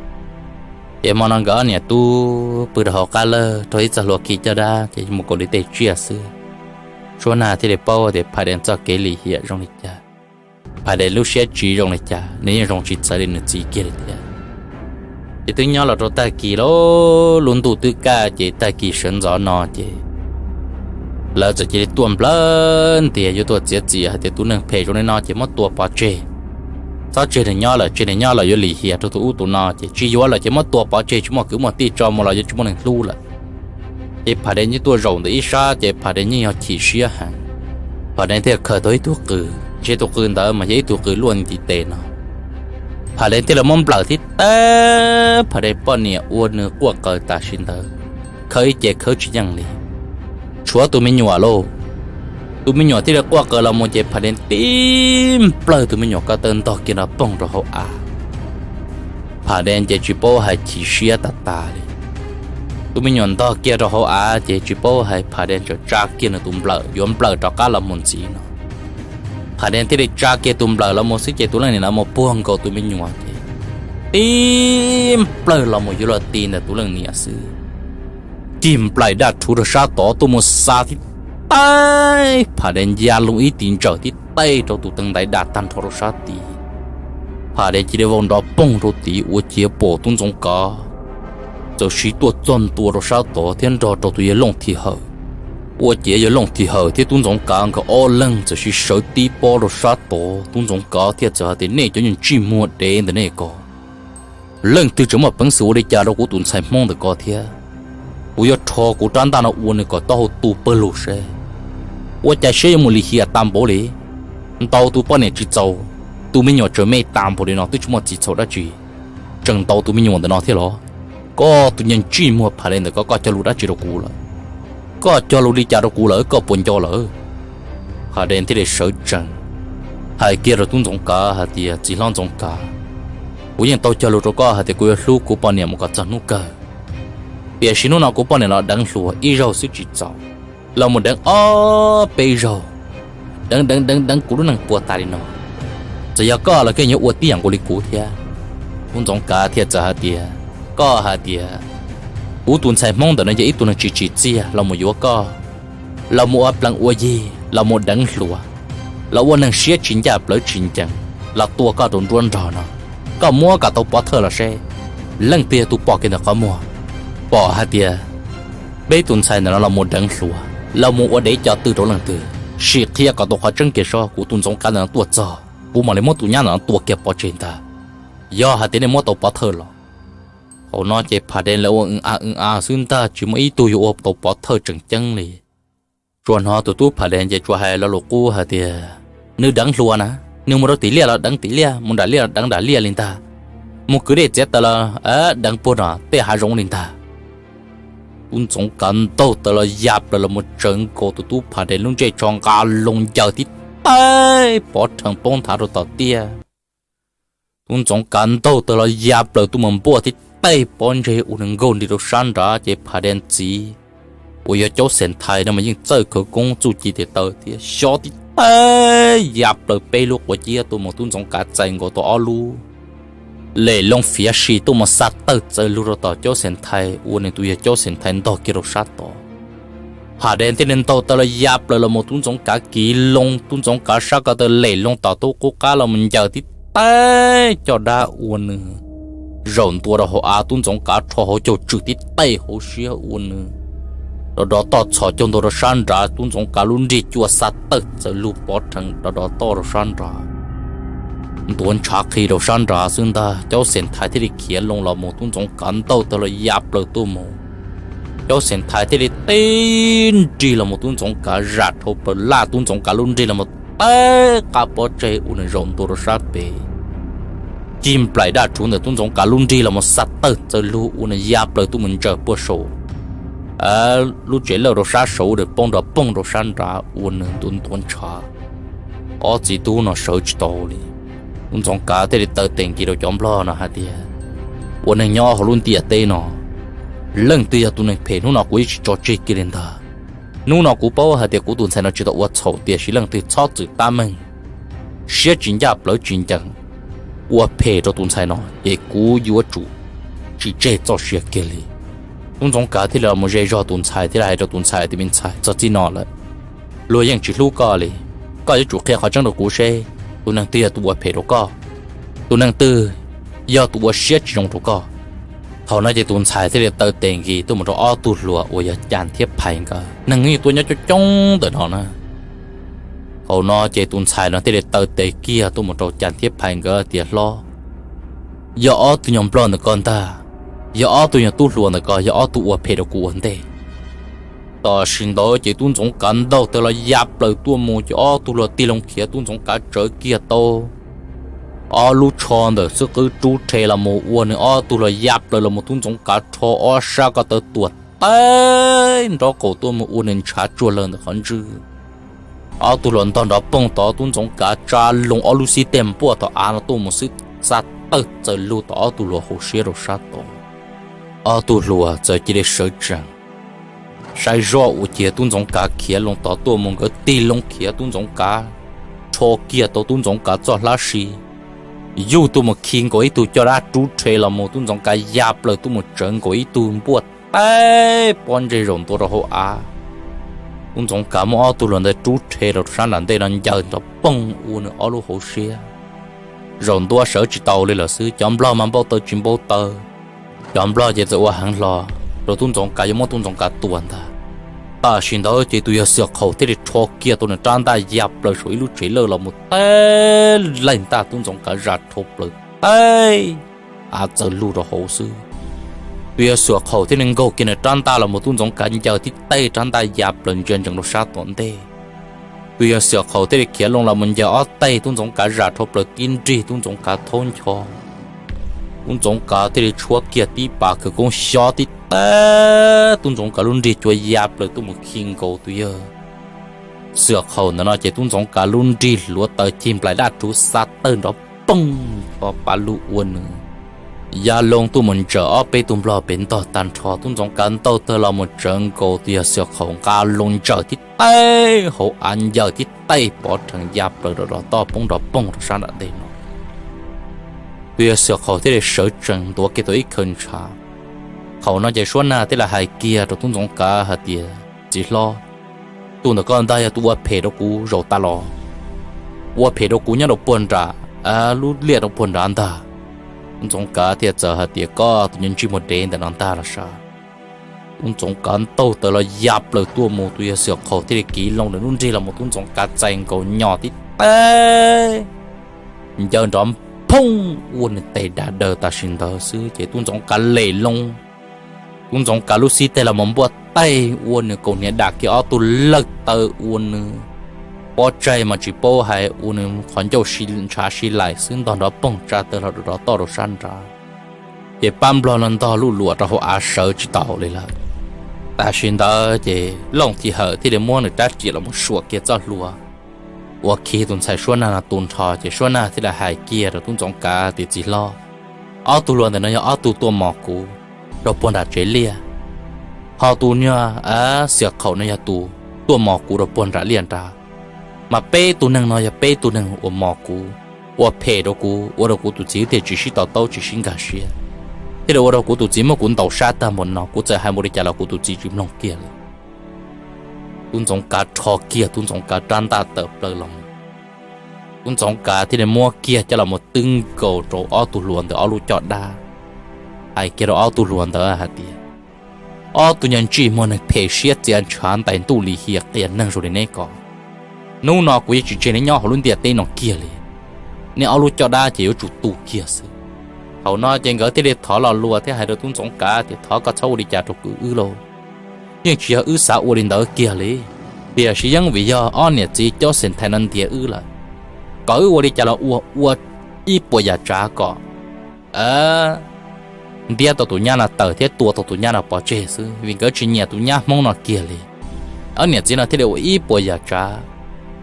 Ces hmo no nkawd ob niam tub pw rau hauv qab lawj rau ib txoj hlua khi caj dab ces mus kaum li tej tsiaj xwb. Suab Nag thiaj li paub tias Pham Dees txoj kev lim hiam zoo li cas, Pham Dees lub siab tsiv zoo li cas, nws yeej zoo tsis txawv li nws txiv kiag li thiab. Ces twb nyob los rau tag kis lub ntuj twb kaj ces tag kis sawv ntxov no ces lawv txawm cia li tuaj nplawg ntias yuav tuaj txiav txim hais tias tus neeg phem zoo li no ces muab tua pov tseg, txhob tseg nws nyob lawm, tseg nws nyob lawm yuav lim hiam rau tus ub tus no ces tsis yuav lawm ces muab tua pov tseg, tsis muaj kwv muaj tij tso mus los yuav tsis muaj neeg hlub lawm. Ces Pham Dees yeej tuaj zaum ntawm ib sab ces Pham Dees yeej yog chim siab heev. Pham Dees thiaj khaws tau ib tug qws, ntshe tus qws ntawd mas yog ib tug qws luaj ntiv tes no. Pham Dees thiaj li muab nplawm tib teg, Pham Dees poj niam ua nws quaj qaws tam sim ntawd, khawb ib ce khawb tsis yeej li, tshuav tus me nyuam lauj. Tus me nyuam thiaj li quaj qaws los mus ces Pham Dees tib nplawg tus me nyuam ko taw ntog kiag nrov poog rau hauv av. Pham Dees ces tsis paub hais chim siab tas tas li. Tus me nyuam ntog kiag rau hauv av ces tsis paub hais Pham Dees txawm tsa kiag nws tus nplawm yuav nplawm rov qab los mus ntxiv no. Pham Dees thiaj li tsa kiag tus nplawm los mus xwb ces tus leej niam no mus puag nkaus tus me nyuam ces tib nplawg los mus yuav luag ti ntawm tus leej niam xwb. Cig nplaim daj rhuv rau sab tod tuaj mus xa tib teg, Pham Dees ya loo ib tis ntsaws tib teg rau tus teev ntaiv daj tag nrho rau sab tid. Pham Dees cia li vau nrov poog rau tid ua ciav pom tub Ntxoov Kav txawm siv tuaj txog ntua rau sab tod thiab nrog rau tus yawg Looj Thim Hawm. Ua ciav yawg Looj Thim Hawm thiab tub Ntxoov Kav nkawd ob leeg txawm siv sawv tib pob rau sab tod. Tub Ntxoov Kav thiaj txawm hais tias, nej cov nyuag ntsej muag dev ntawm nej ko, leej twg tseem muaj peev xwm ua li cas rau kuv tus ntxhais Hmoob ntawm ko thiab? Kuv yuav rho kuv rab ntaj no ua nws kom taub hau tu pawg lug seb. Ua cas siab yuav mus lim hiam tas npaum li, ntaus tus poj niam tsis txaus, tus me nyuam tseem me tas npaum li no twb tsis muaj txim txhaum dab tsi, tseem ntaus tus me nyuam ntawm no thiab los? Koj tus nyuag ntsej muag Pham Dees ntawm ko, koj cog lus dab tsi rau kuv lawm? Koj cog lus li cas rau kuv lawm, koj puas nco lawm? Pham Dees thiaj li sawv tsees hais kiag rau tub Ntxoov Kav hais tias, txiv hlob Ntxoov Kav, kuv yeej tau cog lus rau koj hais tias kuv yuav hlub kuv poj niam mus kom txog hnub kawg, tiam sis hnub no kuv poj niam los deev hluas ib zaug xwb tsis txaus, los mus deev ob peb zaug, deev deev deev deev kuv lub neej puas tas li no. Txawm yog koj los koj yuav ua tib yam nkaus li kuv thiab. Tub Ntxoov Kav thiaj txawm hais tias, koj hais tias kuv tus ntxhais Hmoob ntawm no yog ib tug neeg tsis tsim txiaj los mus yuav koj, los mus ua plees ua yig, los mus deev hluas, los ua neeg siab tsis ncaj plawv tsis ncees, los tua koj rau nruab nrog no. Koj muab kom tau pov thawj los seb, leej twg yog tus pom kev ntawm qhov muag, pom hais tias peb tus ntxhais ntawm no los mus deev hluas, los mus ua dev coj tw rau leej twg, sim qhia kom tau qhov tseeb kiag seb kuv tus Ntxoov Kav ntawm no tuaj txog kuv mam li muab tus nyab ntawm no tua kiag pov tseg ntag, yog hais tias nej muab tau pov thawj los. Thaum no ces Pham Dees lawv ua w a w a xwb ntag, tsis muaj ib tug yuav ua tau pov thawj tseem ceeb li. Tsuas hnov tus tub Pham Dees ces tsuas hais lo lus qub hais tias, nws deev hluas na, nws mus rau tim liaj los deev tim liaj, mus nram liaj los deev nram liaj li ntag, mus kwv dej txiav taws los deev puag nram tej hav zoov li ntag. Tub Ntxoov Kav ntaug taws los ya plaws los mus tsawv nkaus tus tub Pham Dees lub ntsej tsho nqa loo ncaws tib teg pov rhees poob nthav rau tom tiaj. Tub Ntxoov Kav ntaug taws los ya plaws tuaj mus npuaj tib teg pob ntseg ua nws nkaug nrig rau sab nrad ces Pham Dees txiv uas yog Caub Xeem Thais no mas yeej txawj khawv koob txuj ci tes taw thiab xyob tib teg ya plaws peb lub quav ciab tuaj mus tub Ntxoov Kav txais nkaus tau ob lub lem loo fiav si tuaj mus xa tawg txawv lug rau tom Caub Xeem Thais uas nws tus yawg Caub Xeem Thais ntog kiag rau sab tod. Pham Dees thiaj li ntaug taws los ya plaws los mus tub Ntxoov Kav kiv loo, tub Ntxoov Kav sab ko taw lem loo tom tub qub qab los mus ncaws tib teg caj dab ua nws zaum ntua rau hauv av, tub Ntxoov Kav rho hauv caug tswm tib teg hauv siab ua nws rov rov toj txhos caug ntua rau sab nrad, tub Ntxoov Kav lub nrig cua xa tawg txawv lug pov rhees rov rov toj rau sab nrad, ntuav ntshav qhi rau sab nrad xwb ntag. Caub Xeem Thais thiaj li khiav loo los mus, tub Ntxoov Kav ntaug taws los ya plaws tuaj mus, Caub Xeem Thais thiaj li tib nrig los mus tub Ntxoov Kav zam dhau plaws laj tub Ntxoov Kav lub nrig los mus teb qab pob tseg ua nws zaum ntua rau sab pem. cig nplaim daj rhuv ntawm tub Ntxoov Kav lub nrig los mus xa tawg txawm lug ua nws ya plaws tuaj mus ntsaws puag saum lub tsev lawj rau sab saud, poob nrov poog rau sab nrad ua nws ntuav ntuav ntshav. Ob txiv tub no sawv tsis tau li. Tub Ntxoov Kav thiaj li taw tes nkim rau cov nplog no hais tias, ua neeg nyob hauv lub ntiaj teb no, leej twg yog tus neeg phem hnub no kuv yeej tsis tso tseg kiag li ntag. Hnub no kuv paub hais tias kuv tus ntxhais no tsis tau ua txhaum, tiam sis leej twg txhob txwm tab meeg, siab tsis ncaj plawv tsis ncees, ua phem rau tus ntxhais no ces kuv yuav tsum tsis tseg txoj sia kiag li. Tub Ntxoov Kav thiaj li los mus ze zog tus ntxhais thiab hais rau tus ntxhais tias, me ntxhais, txog txij no lawm, luag yeej tsis hlub koj li. Koj yuav tsum qhia qhov tseeb rau kuv seb tus neeg twg yog tus ua phem rau koj, tus neeg twg yog tus ua siab tsis zoo rau koj. Thaum no ces tus ntxhais thiaj li taw tes nkim tuaj mus rau ob tug hluas uas yog Cas thiab Phais nkawd, neeg yeej tuaj nyob coob coob ntawm no na. Thaum no ces tus ntxhais no thiaj li taw tes kiag tuaj mus rau Cas thiab Phais nkawd tias, hlob, yog ob tug nyuag nplog ntawm ko ntag, yog ob tug nyuag tub hluas ntawm ko yog ob tug ua phem rau kuv ua ntej. Tam sim ntawd ces tub Ntxoov Kav ntaug taw los ya plaws tuaj mus ces ob tug hluas tig loo khiav tub Ntxoov Kav tsawv kiag tau ob lub tsho ntawm xwb qwb rub rhe los mus ua nws ob tug hluas ya plaws los mus tub Ntxoov Kav rho ob sab ko taw tuam taij nraub qaum tuaj mus ua nws ntshav tsuag lawm ntawm qhov ntswg. Ob tug hluas ntog nrov poog tod, tub Ntxoov Kav tsa loo ob lub xib teg npuaj tom av no tuaj mus xwb xa tawg txawm lug tom ob tug hluas hauv siab rau sab tod. Ob tug hluas txawm cia li sawv tsees saib zoj ua ciav tub Ntxoov Kav khiav loo tod tuaj mus, nkawd tig loo khiav tub Ntxoov Kav rho kiag tau tub Ntxoov Kav txoj hlab si, yug tuaj mus khi nkaus ib tug caj dab rub rhe los mus tub Ntxoov Kav ya plaws tuaj mus tsawv nkaus ib tug npuaj taij pob ntseg zaum ntua rau hauv av. Tub Ntxoov Kav muab ob tug hluas ntawd rub rhe rau sab nram ntej no ncaws nrov poog ua nws ob lub hauv siab. Zaum ntua sawv tsis tau li lawm xwb, cov nplog mas npau taws tsis npau taws. Cov nplog ces txawm ua heev hlo rau tub Ntxoov Kav yuav muab tub Ntxoov Kav tua ntag. Tam sim ntawd ces tus yawg Xwm Khaum thiaj li rho kiag tau nws rab ntaj ya plaws saum ib lub tsev lawj los mus teb laij ntaj tub Ntxoov Kav zam dhau plaws teb av txawm lug rau hauv xwb. Tus yawg Xwm Khaum thiaj li nkaug kiag nws rab ntaj los mus tub Ntxoov Kav ncaws tib teg rab ntaj ya plaws ntsia ntsees rau sab tom ntej. Tus yawg Xwm Khaum thiaj li khiav loo los mus ncaws ob teg tub Ntxoov Kav zam dhau plaws tib nrig tub Ntxoov Kav thaub ncho. Tub Ntxoov Kav thiaj li tshuab kiag tib pas khawv koob xyob tib teg tub Ntxoov Kav lub nrig cua ya plaws tuaj mus khi nkaus tus yawg Xwm Khaum ntawm no ces tub Ntxoov Kav lub nrig hluav taws cig nplaim daj rhuv xa tawg nrov poog ncho pa lug ua nws ya loo tuaj mus ntsawm ob peb tug nplog pem ntog tag nrho. Tub Ntxoov Kav ntaug tawg los mus tsawv nkaus tus yawg Xwm Khaum nqa loo ntsawm tib teg hauv av ncaws tib teg pov rhees ya plaws rau rov toj poob nrov poog rau sab nram ntej no. Tus yawg Xwm Khaum thiaj li sawv tsees ntuav kiag tau ib khaw ntshav. Thaum no ces Suab Nag thiaj li hais kiag rau tub Ntxoov Kav hais tias, txiv hlob, tus ntawm ko ntag yog tus ua phem rau kuv zaum tas los, ua phem rau kuv nyob rau puag nram lub liaj rau puag nrad ntag. Tub Ntxoov Kav thiaj txawm hais tias, koj tus nyuag ntsej muag dev ntawm no ntag los sav. Tub Ntxoov Kav ntaug tawv los ya plaws tuaj mus, tus yawg Xwm Khaum thiaj li kiv loo nws lub nrig los mus tub Ntxoov Kav txais nkaus nyos tib teg ncaws nrov phooj ua nws tes dav daws tam sim ntawd xwb ces tub Ntxoov Kav lem loo. Tub Ntxoov Kav lub xib teg los mus npuaj taij ua nws kaus hniav dam kiag ob tug lawg taw ua nws pob tsaig mas tsis paub hais ua nws qhov ncauj ntshav si laim xwb ntog nrov poog tsa tawg hlo rov toj rau sab nrad. Ces pab nplog no ntog luj luam rau hauv av sawv tsis tau li lawm. Tam sim ntawd ces Looj Thim Hawm thiaj li muab nws rab riam los mus suam kiag txoj hlua uas khi tus ntxhais Suab Nag no tu nrho ces Suab Nag thiaj li hais kiag rau tub Ntxoov Kav tias, txiv hlob, ob tug hluas ntawm no yog ob tug tuaj mos kuv rau puag nram tsev liaj, ho tus niag Xwm Khaum no yog tus tuaj mos kuv rau puag nram liaj nrad. Mas peb tug neeg no yog peb tug neeg uas mos kuv, ua phem rau kuv, ua rau kuv tus txiv thiaj tsis sib to taub tsis sib nkag siab, thiaj li ua rau kuv tus txiv muab kuv ntaus sab tag npaum no. Kuv txawm hais npaum li cas los kuv tus txiv tsis mloog kiag li. Tub Ntxoov Kav rho kiag tub Ntxoov Kav rab ntaj tawm plaws los mus, tub Ntxoov Kav thiaj li muab kiag coj los mus twb nkaus rau ob tug hluas ntawd ob lub caj dab, hais kiag rau ob tug hluas ntawd hais tias, ob tug nyuag ntsej muag neeg phem siab txias ntshav ntais ntuj lim hiam qias neeg zoo li neb ko, hnub no kuv yeej tsis tseg neb nyob hauv lub ntiaj teb no kiag li. Neb ob lub caj dab ces yuav tsum tu kiag xwb. Thaum no ces nkawd thiaj li thov lo lus thiab hais rau tub Ntxoov Kav tias, thov koj txhob ua li cas rau kuv wb lauj. Yeej tsis yog wb xav ua li ntawd kiag li, tiam sis yeej vim yog ob niam txiv caub xeem thais no ntiav wb lawm. Kom wb ua li cas los ua, ua ib puas yam tsav kom ntiab tau tus nyab no tawm thiab tua tau tus nyab no pov tseg xwb, vim nkawd tsis nyiam tus nyab Hmoob no kiag li. Ob niam txiv no thiaj li ua ib puas yam tsav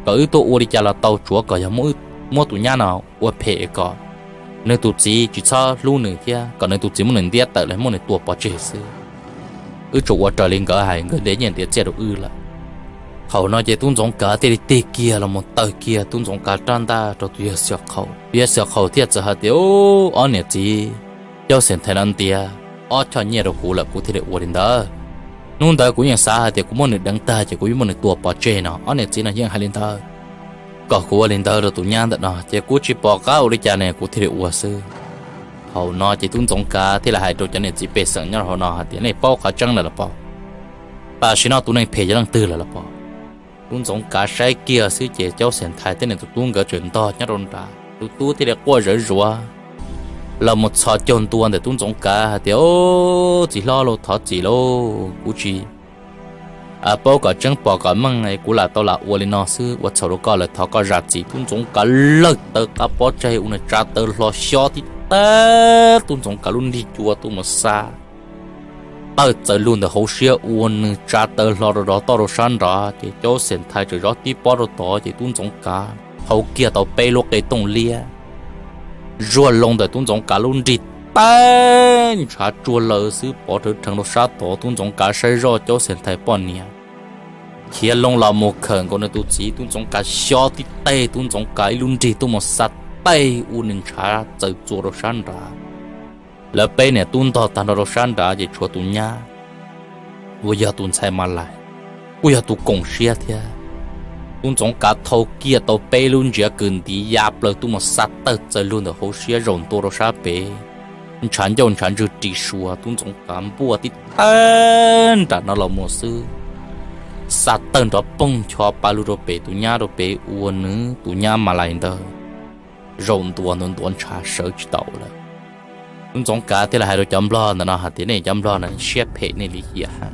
kom wb tuaj ua li cas los tau, tsuav kom yog muab tus nyab no ua phem kom nws tus txiv tsis txhob hlub nws thiab kom nws tus txiv muab nws ntiab tawm los muab nws tua pov tseg xwb. Wb tsuas ua raws li nkawd hais, nkawd ntev nyiaj ntiav txiaj rau wb lawm. Thaum no ces tub Ntxoov Kav thiaj li tig kiag los mus taw kiag tub Ntxoov Kav rab ntaj rau tus yawg Xiaum Qhaum. Tus yawg Xiaum Qhaum thiaj txawm hais tias, Ob niam txiv, Caub Xeem Thais no ntiav ob choj nyiaj rau kuv lawm kuv thiaj li ua li ntawd. Hnub ntawd kuv yeej xav hais tias kuv muab nws deev tag ces kuv yuav muab nws tua pov tseg no. Ob niam txiv no yeej hais li ntawd kom kuv ua li ntawd rau tus nyab ntawm no ces kuv tsis pom qab ua li cas ne kuv thiaj li ua xwb. Thaum no ces tub Ntxoov Kav thiaj li hais rau cov niam txiv pej xeem nyob rau hauv no hais tias, Nej paub qhov tseeb lawm los pob? Tam sim no tus neeg phem yog leej twg lawm los pob? Tub Ntxoov Kav saib kiag xwb ces Caub Xeem Thais thiab nws tus tub nkawd tseem ntog nyob rau nrad. Tus tub thiaj li quaj zawv zuav los mus txhos caug ntua ntawm tub Ntxoov Kav hais tias, Txiv hlob lauj, thov txim lauj, kuv tsis paub kom tseeb pom kom meej, kuv lam tau lam ua li no xwb, ua txhaum rau koj lawm, thov koj zam txim. Tub Ntxoov Kav lawv taw qab pob tsaig ua nws tsa taw hlo xyob tib tag tub Ntxoov Kav lub nrig cua tuaj mus xa tawg txawm lug ntawm hauv siab ua nws tsa taw hlo rau rov toj rau sab nrad ces Caub Xeem Thais tseem zov tib pob rau tod ces tub Ntxoov Kav thau kiag tau peb lub qe tooj liab zuag loo ntawm tub Ntxoov Kav lub nrig tag ntshav tsuag lawm xwb pov rhawv rheev rau sab tod. Tub Ntxoov Kav saib zoj Caub Xeem Thais poj niam khiav loo los mus khawm nkaus nws tus txiv, tub Ntxoov Kav xyob tib teg tub Ntxoov Kav ib lub nrig tuaj mus xa teg ua nws ntshav txawm txua rau sab nrad. Lawv peb niam tub ntog tag nrho rau sab nrad ces tshuav tus nyab uas yog tus ntxhais Malais, kuj yog tus koom siab thiab. Tub Ntxoov Kav thau kiag tau peb lub ntsiav kws ntiv ya plaws tuaj mus xa tawg txawm lug ntawm hauv siab zaum ntua rau sab pem, ntshav ncauj ntshav ntswg ris sua tub Ntxoov Kav npuaj tib tag nram no los mus xwb, xa tawg nrov poog ncho pa lug rau pem tus nyab rau pem ua nws tus nyab Malais ntawd zaum ntua ntuav ntuav ntshav sawv tsis tau lawm. Tub Ntxoov Kav thiaj li hais rau cov nplog ntawm no hais tias, Nej cov nplog no siab phem, nej lim hiam heev,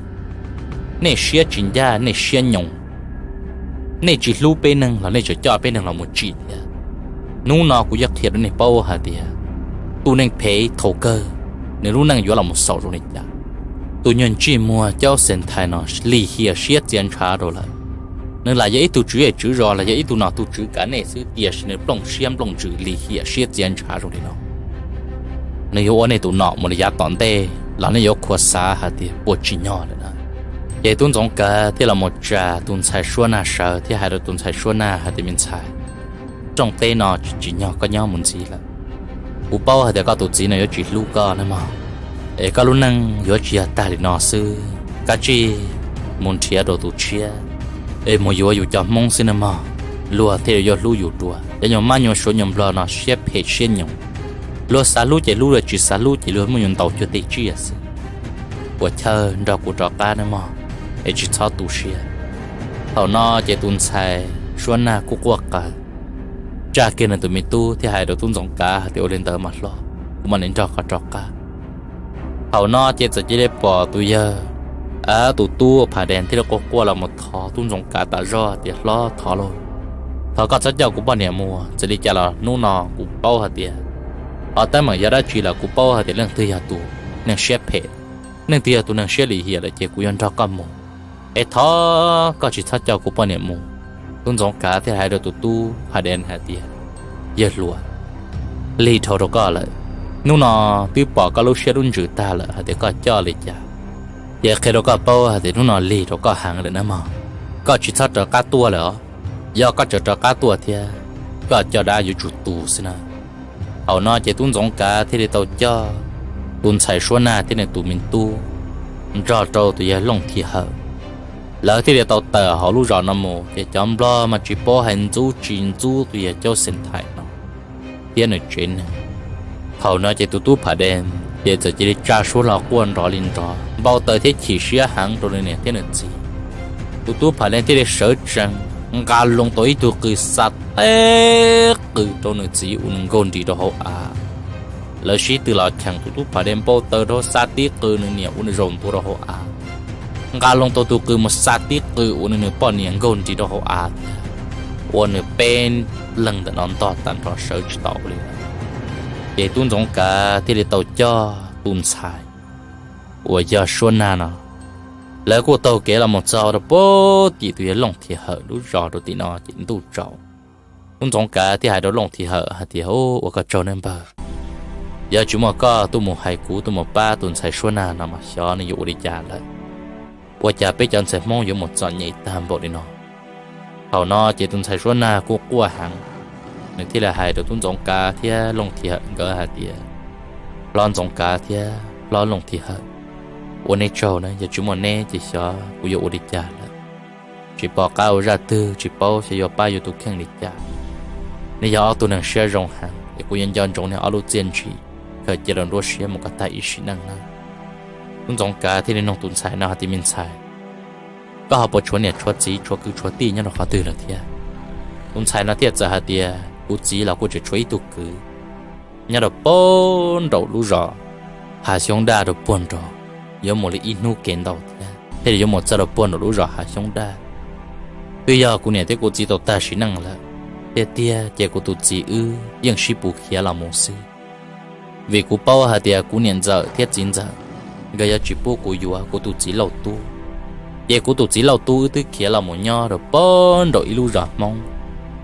nej siab tsis ncaj, nej siab nyoos, nej tsis hlub peb neeg los nej tseem coj peb neeg los mus tsim thiab. Hnub no kuv yuav qhia rau nej paub hais tias tus neeg phem thaum kawg nws lub neej yuav los mus xaus zoo li cas. Tus nyuag ntsej muag Caub Xeem Thais no lim hiam siab txias ntshav rau lawm. Nws lam yog ib tug tswv zej tswv zos los yog ib tug nom tug tswv kav nej xwb tiam sis nws plooj siab nplooj ntsws lim hiam siab txias ntshav zoo li no. Nws yuav ua nej tus nom mus li yav tom ntej los nej yuav khuv xav hais tias puas tsim nyog lawm na. Ces tub Ntxoov Kav thiaj los mus tsa tus ntxhais Suab Nag sawv thiab hais rau tus ntxhais Suab Nag hais tias, Me ntxhais, rooj teb no tsis tsim nyog koj nyob mus ntxiv lawm. Kuv paub hais tias koj tus txiv no yuav tsis hlub koj nawb mog, es koj lub neej yuav tsis yog tag li no xwb. Kav tsij mus nrhiav rau tus tshiab es mus yuav yus cov Hmoob xwb nawb mog, luag thiaj li yuav hlub yus dua. Cov nyuag mab nyuag suav nyuag nplog no siab phem siab nyoos, luag xav hlub ces hlub, luag tsis xav hlub ces luag muab yus ntaus cuag tej tsiaj xwb. Ua chawj nrog kuv rov qab nawb mog, es tsis txhob tu siab. Thaum no ces tus ntxhais Suab Nag kuj quaj qaws, tsa kiag nws tus me tub thiab hais rau tub Ntxoov Kav hais tias, Ua li ntawd mas hlob, kuv mam li nrog koj rov qab. Thaum no ces txawm cia li pom tus yawg, tus tub Pham Dees thiaj li quaj quaj los mus thov tub Ntxoov Kav tas zog tias, Hlob, thov lauj, thov koj txhob coj kuv poj niam mus. Txawm li cas los hnub no kuv paub hais tias qhov teeb meem yog dab tsi lawm, kuv paub hais tias leej twg yog tus neeg siab phem, leej twg yog tus neeg siab lim hiam lawm ces kuv yuav nrog koj mus, es thov koj tsis txhob coj kuv poj niam mus. Tub Ntxoov Kav thiaj hais rau tus tub Pham Dees hais tias, Yawg hluas, lig dhau rau koj lawm. Hnub no twb pom koj lub siab lub ntsws tag lawm hais tias koj coj li cas, ces qhia rau koj paub hais tias hnub no lig rau koj heev lawm nawb mog. Koj tsis txhob rov qab tuaj lawm os. Yog koj tseem rov qab tuaj thiab, koj coj dab yuav tsum tu xwb na. Thaum no ces tub Ntxoov Kav thiaj li tau coj tus ntxhais Suab Nag thiab nws tus me tub nrog rau tus yawg Looj Thim Hawm, lawv thiaj li tau tawm hauv lub zos no mus. Ces cov nplog mas tsis paub hais ntxub tsis ntxub tus yawg Caub Xeem Thais no thiab nws tsev neeg. Thaum no ces tus tub Pham Dees ces txawm cia li tsa suab hlo quaj nrov li nrov, npau taws thiab chim siab heev rau nws niam thiab nws txiv. Tus tub Pham Dees thiaj li sawv tsees nqa loo tau ib tug qws xa tib qws rau nws txiv ua nws nkaug nris rau hauv av. Lawv sib tw los cheem, tus tub Pham Dees npau taws rau xa tib qws nws niam ua nws zaum ntua rau hauv av, nqa loo tau tus qws mus xa tib qws ua nws nws poj niam nkaug nris rau hauv av thiab, ua nws peb leeg ntawm no ntog tag nrho sawv tsis tau li lawm. Ces tub Ntxoov Kav thiaj li tau coj tus ntxhais uas yog Suab Nag no, lawv kuj taug kev los mus txog rau puag tim tus yawg Looj Thim Hawm lub zos rau tim no ces ntuj tsaus. Tub Ntxoov Kav thiaj hais rau Looj Thim Hawm hais tias, Ub, ua koj tsaug nawb npawg, yog tsis muaj koj tuaj mus hais kuv tuaj mus pab tus ntxhais Suab Nag no mas xyov nws yuav ua li cas lawm. Ua cas peb cov ntxhais Hmoob yuav mus txom nyem tag npaum li no? Thaum no ces tus ntxhais Suab Nag kuj quaj heev, nws thiaj li hais rau tub Ntxoov Kav thiab Looj Thim Hawm nkawd hais tias, Hlob Ntxoov Kav thiab hlob Looj Thim Hawm, ua neb tsaug na, yog tsis muaj neb ces xyov kuv yuav ua li cas lawm. Tsis pom qab ua zaj twg, tsis paub xyov yuav pab yuav tus kheej li cas. Neb yog ob tug neeg siab zoo heev es kuv yuav nco ntsoov neb ob lub txiaj ntsim, khaws cia rau nruab siab mus kom tag ib sim neej na. Tub Ntxoov Kav thiaj li nug tus ntxhais no hais tias, Me ntxhais, koj ho puas tshuav niam tshuav txiv tshuav kwv tshuav tij nyob rau qhov twg lawm thiab? Tus ntxhais no thiaj txawm hais tias, Kuv txiv los kuj tseem tshuav ib tug kwv nyob rau puag nraum lub zos Hav Xyoob Daj rau puag nraud, yuav mus li ib hnub kev ntau thiab thiaj li yuav mus txog rau puag nraum lub zos Hav Xyoob Daj. Twb yog kuv niam thiab kuv txiv tau tag sim neej lawm, tiag tiag ces kuv tus txiv wb yeej sib pus khiav los mus xwb. Vim kuv paub hais tias kuv niam ntxawm thiab txiv ntxawm nkawd yuav tsis pub kuv yuav kuv tus txiv Lauj Tub. Ces kuv tus txiv Lauj Tub wb twb khiav los mus nyob rau puag nraum ib lub zos Hmoob,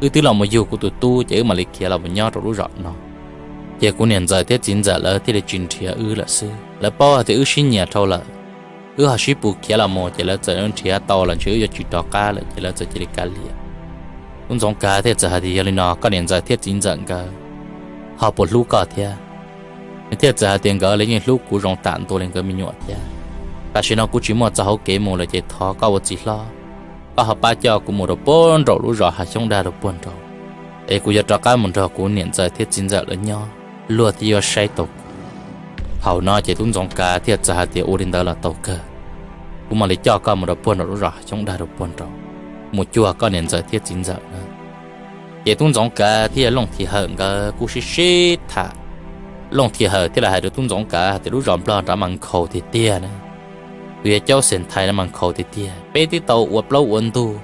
wb twb los mus yug kuv tus tub ces wb mam li khiav los mus nyob rau lub zos no. Ces kuv niam ntxawm thiab txiv ntxawm lawv thiaj li tsis nrhiav wb lawm xwb, lawv paub hais tias wb sib nyiam dhau lawm, wb ho sib pus khiav los mus ces lawv txawm nrhiav tau los ntshe wb yuav tsis rov qab lawm ces lawv txawm cia li kav liam. Tub Ntxoov Kav thiaj txawm hais tias, Yog li no koj niam ntxawm thiab txiv ntxawm nkawd ho puas hlub koj thiab? Nws thiaj txawm hais tias, Nkawd los yeej hlub kuv zoo tam ntua li nkawd me nyuam thiab. Tam sim no kuv tsis muaj txoj hauv kev mus lawm ces thov koj ua txiv hlob, koj ho pab coj kuv mus rau puag nraum lub zos Hav Xyoob Daj rau puag nraud, es kuv yuav rov qab mus nrog kuv niam ntxawm thiab txiv ntxawm lawv nyob luag thiaj yuav saib tau kuv. Thaum no ces tub Ntxoov Kav thiaj txawm hais tias, Ua li ntawd los tau kawg, kuv mam li coj koj mus rau puag nraum lub zos Hav Xyoob Daj rau puag nraud, mus cuag koj niam ntxawm thiab txiv ntxawm na. Ces tub Ntxoov Kav thiab Looj Thim Hawm nkawd kuj sib sib tham. Looj Thim Hawm thiaj li hais rau tub Ntxoov Kav hais tias, Lub zos Nplog nrad mas nkhaus tiag tiag na, tus yawg Caub Xeem Thais no mas nkhaus tiag tiag. Peb twb tau ua plaub ua ntug,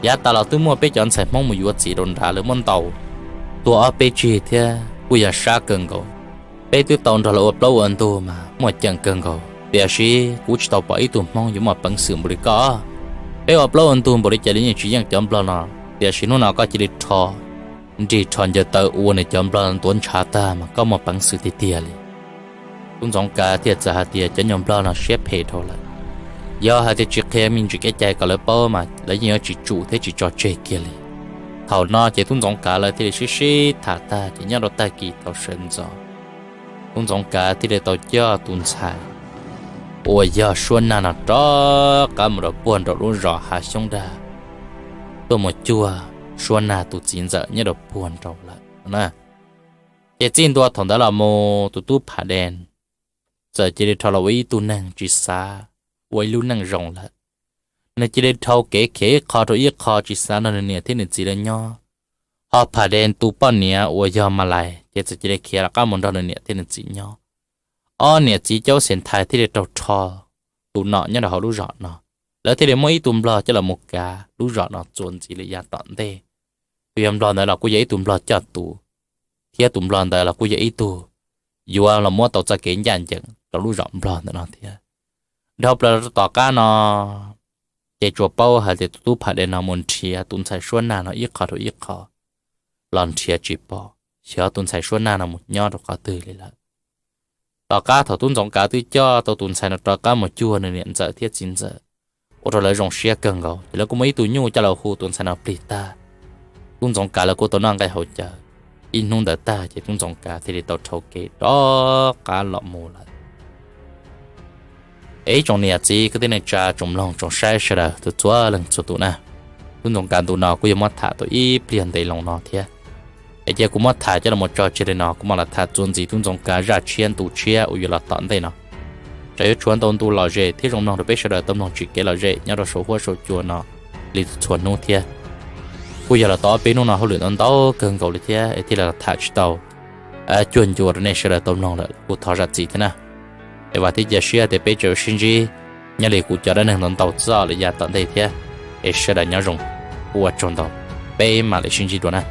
yav tas los twb muaj peb cov ntxhais Hmoob mus yuav txiv rau nrad lawv muab ntaus tuag ob peb tsig thiab kuj yog sab kawg nkaus. Peb twb tau nrog lawv ua plaub ua ntug mas muaj ceem kawg nkaus, tiam sis kuv tsis tau pom ib tug Hmoob yuav muaj peev xwm npaum li koj. Peb ua plaub ua ntug npaum li cas los yeej tsis yeej cov Nplog no, tiam sis hnub no koj cia li rho nrig rho ncaws taw ua nws cov Nplog ntuav ntshav tag mas koj muaj peev xwm tiag tiag li. Tub Ntxoov Kav thiaj txawm hais tias, Cov nyuag Nplog no siab phem dhau lawm, yog hais tias tsis qhia me ntsis kev cai kom lawv paub mas lawv yeej yuav tsis tsum thiab tsis tso tseg kiag li. Thaum no ces tub Ntxoov Kav lawv thiaj li sib sib tham tag ces nyob rau tag kis thaum sawv ntxov, tub Ntxoov Kav thiaj li tau coj tus ntxhais uas yog Suab Nag no rov qab mus rau puag nraum lub zos Hav Xyoob Daj, tuaj mus cuag Suab Nag tus txiv ntxawm nyob rau puag nraud lawm na. Ces txij ntua thaum ntawd los mus tus tub Pham Dee txawm cia li rho los ua ib tug neeg tsis xav ua ib lub neej zoo lawm. Nws cia li dhau kev khiav ib qho rau ib qho tsis xav nrog nws niam thiab nws txiv lawv nyob. Ho Pham Dee tus poj niam uas yog Mas Lais ces txawm cia li khiav rov qab mus nrog nws niam thiab nws txiv nyob. Ob niam txiv Caub Xeem Thais thiaj li raug rho tus nom nyob rau hauv lub zos no. Lawv thiaj li muab ib tug Nplog coj los mus kav lub zos no txuas ntxiv li yav tom ntej. Tus yog Nplog ntawd los kuj yog ib tug Nplog coj tus, thiab tus Nplog ntawd los kuj yog ib tug yuav los muab tau txoj kev ncaj ncees rau lub zos Nplog ntawm no thiab. Dhau plaws rau tom qab no, ces tsuas paub hais tias tus tub Pham Dee no mus nrhiav tus ntxhais Suab Nag no ib qho rau ib qho los nrhiav tsis pom, xyov tus ntxhais Suab Nag no mus nyob rau qhov twg li lawm. Tom qab thaum tub Ntxoov Kav twb coj tau tus ntxhais no rov qab mus cuag nws niam ntxawm thiab txiv ntxawm, ua rau lawv zoo siab kawg nkaus, ces lawv kuj muaj ib tug nyuj coj los hu tus ntxhais no plig tag. Tub Ntxoov Kav lawv kuj tau noj nqaij haus cawv. Ib hnub ntawd tag ces tub Ntxoov Kav thiaj li tau dhau kev rov qab los mus lawm. Es ib tsoom niam txiv kwv tij neej tsa tsoom mloog tsoom saib sawv daws txhua leej txhua tus na, tub Ntxoov Kav ntu no kuj yuav muab tham tau ib pliag ntev loo no thiab. Es cia kuv muab tham coj los tso tseg li no, kuv mam los tham txuas ntxiv tub Ntxoov Kav zaj tshiab ntu tshiab uas yuav los tom ntej no. Tseem yuav tshuav ntau ntu lom zem thiab zoo mloog rau peb sawv daws tau mloog tsis kev lom zem nyob rau saum huab saum cua no li txhua hnub thiab. Kuj yog los tau ob peb hnub no hauj lwm ntau ntau kawg nkaus li thiab es thiaj li los tham tsis tau cuag ncua rau nej sawv daws tau mloog lawm, kuj thov zam txim thiab na. Es vam thiab cia siab tias peb tseem sib ntsib nyob li kuv cov dab neeg ntau ntau txoj lawm yav tom ntej thiab. Es sawv daws nyob zoo, ua tsaug ntau, peb mam li sib ntsib dua na.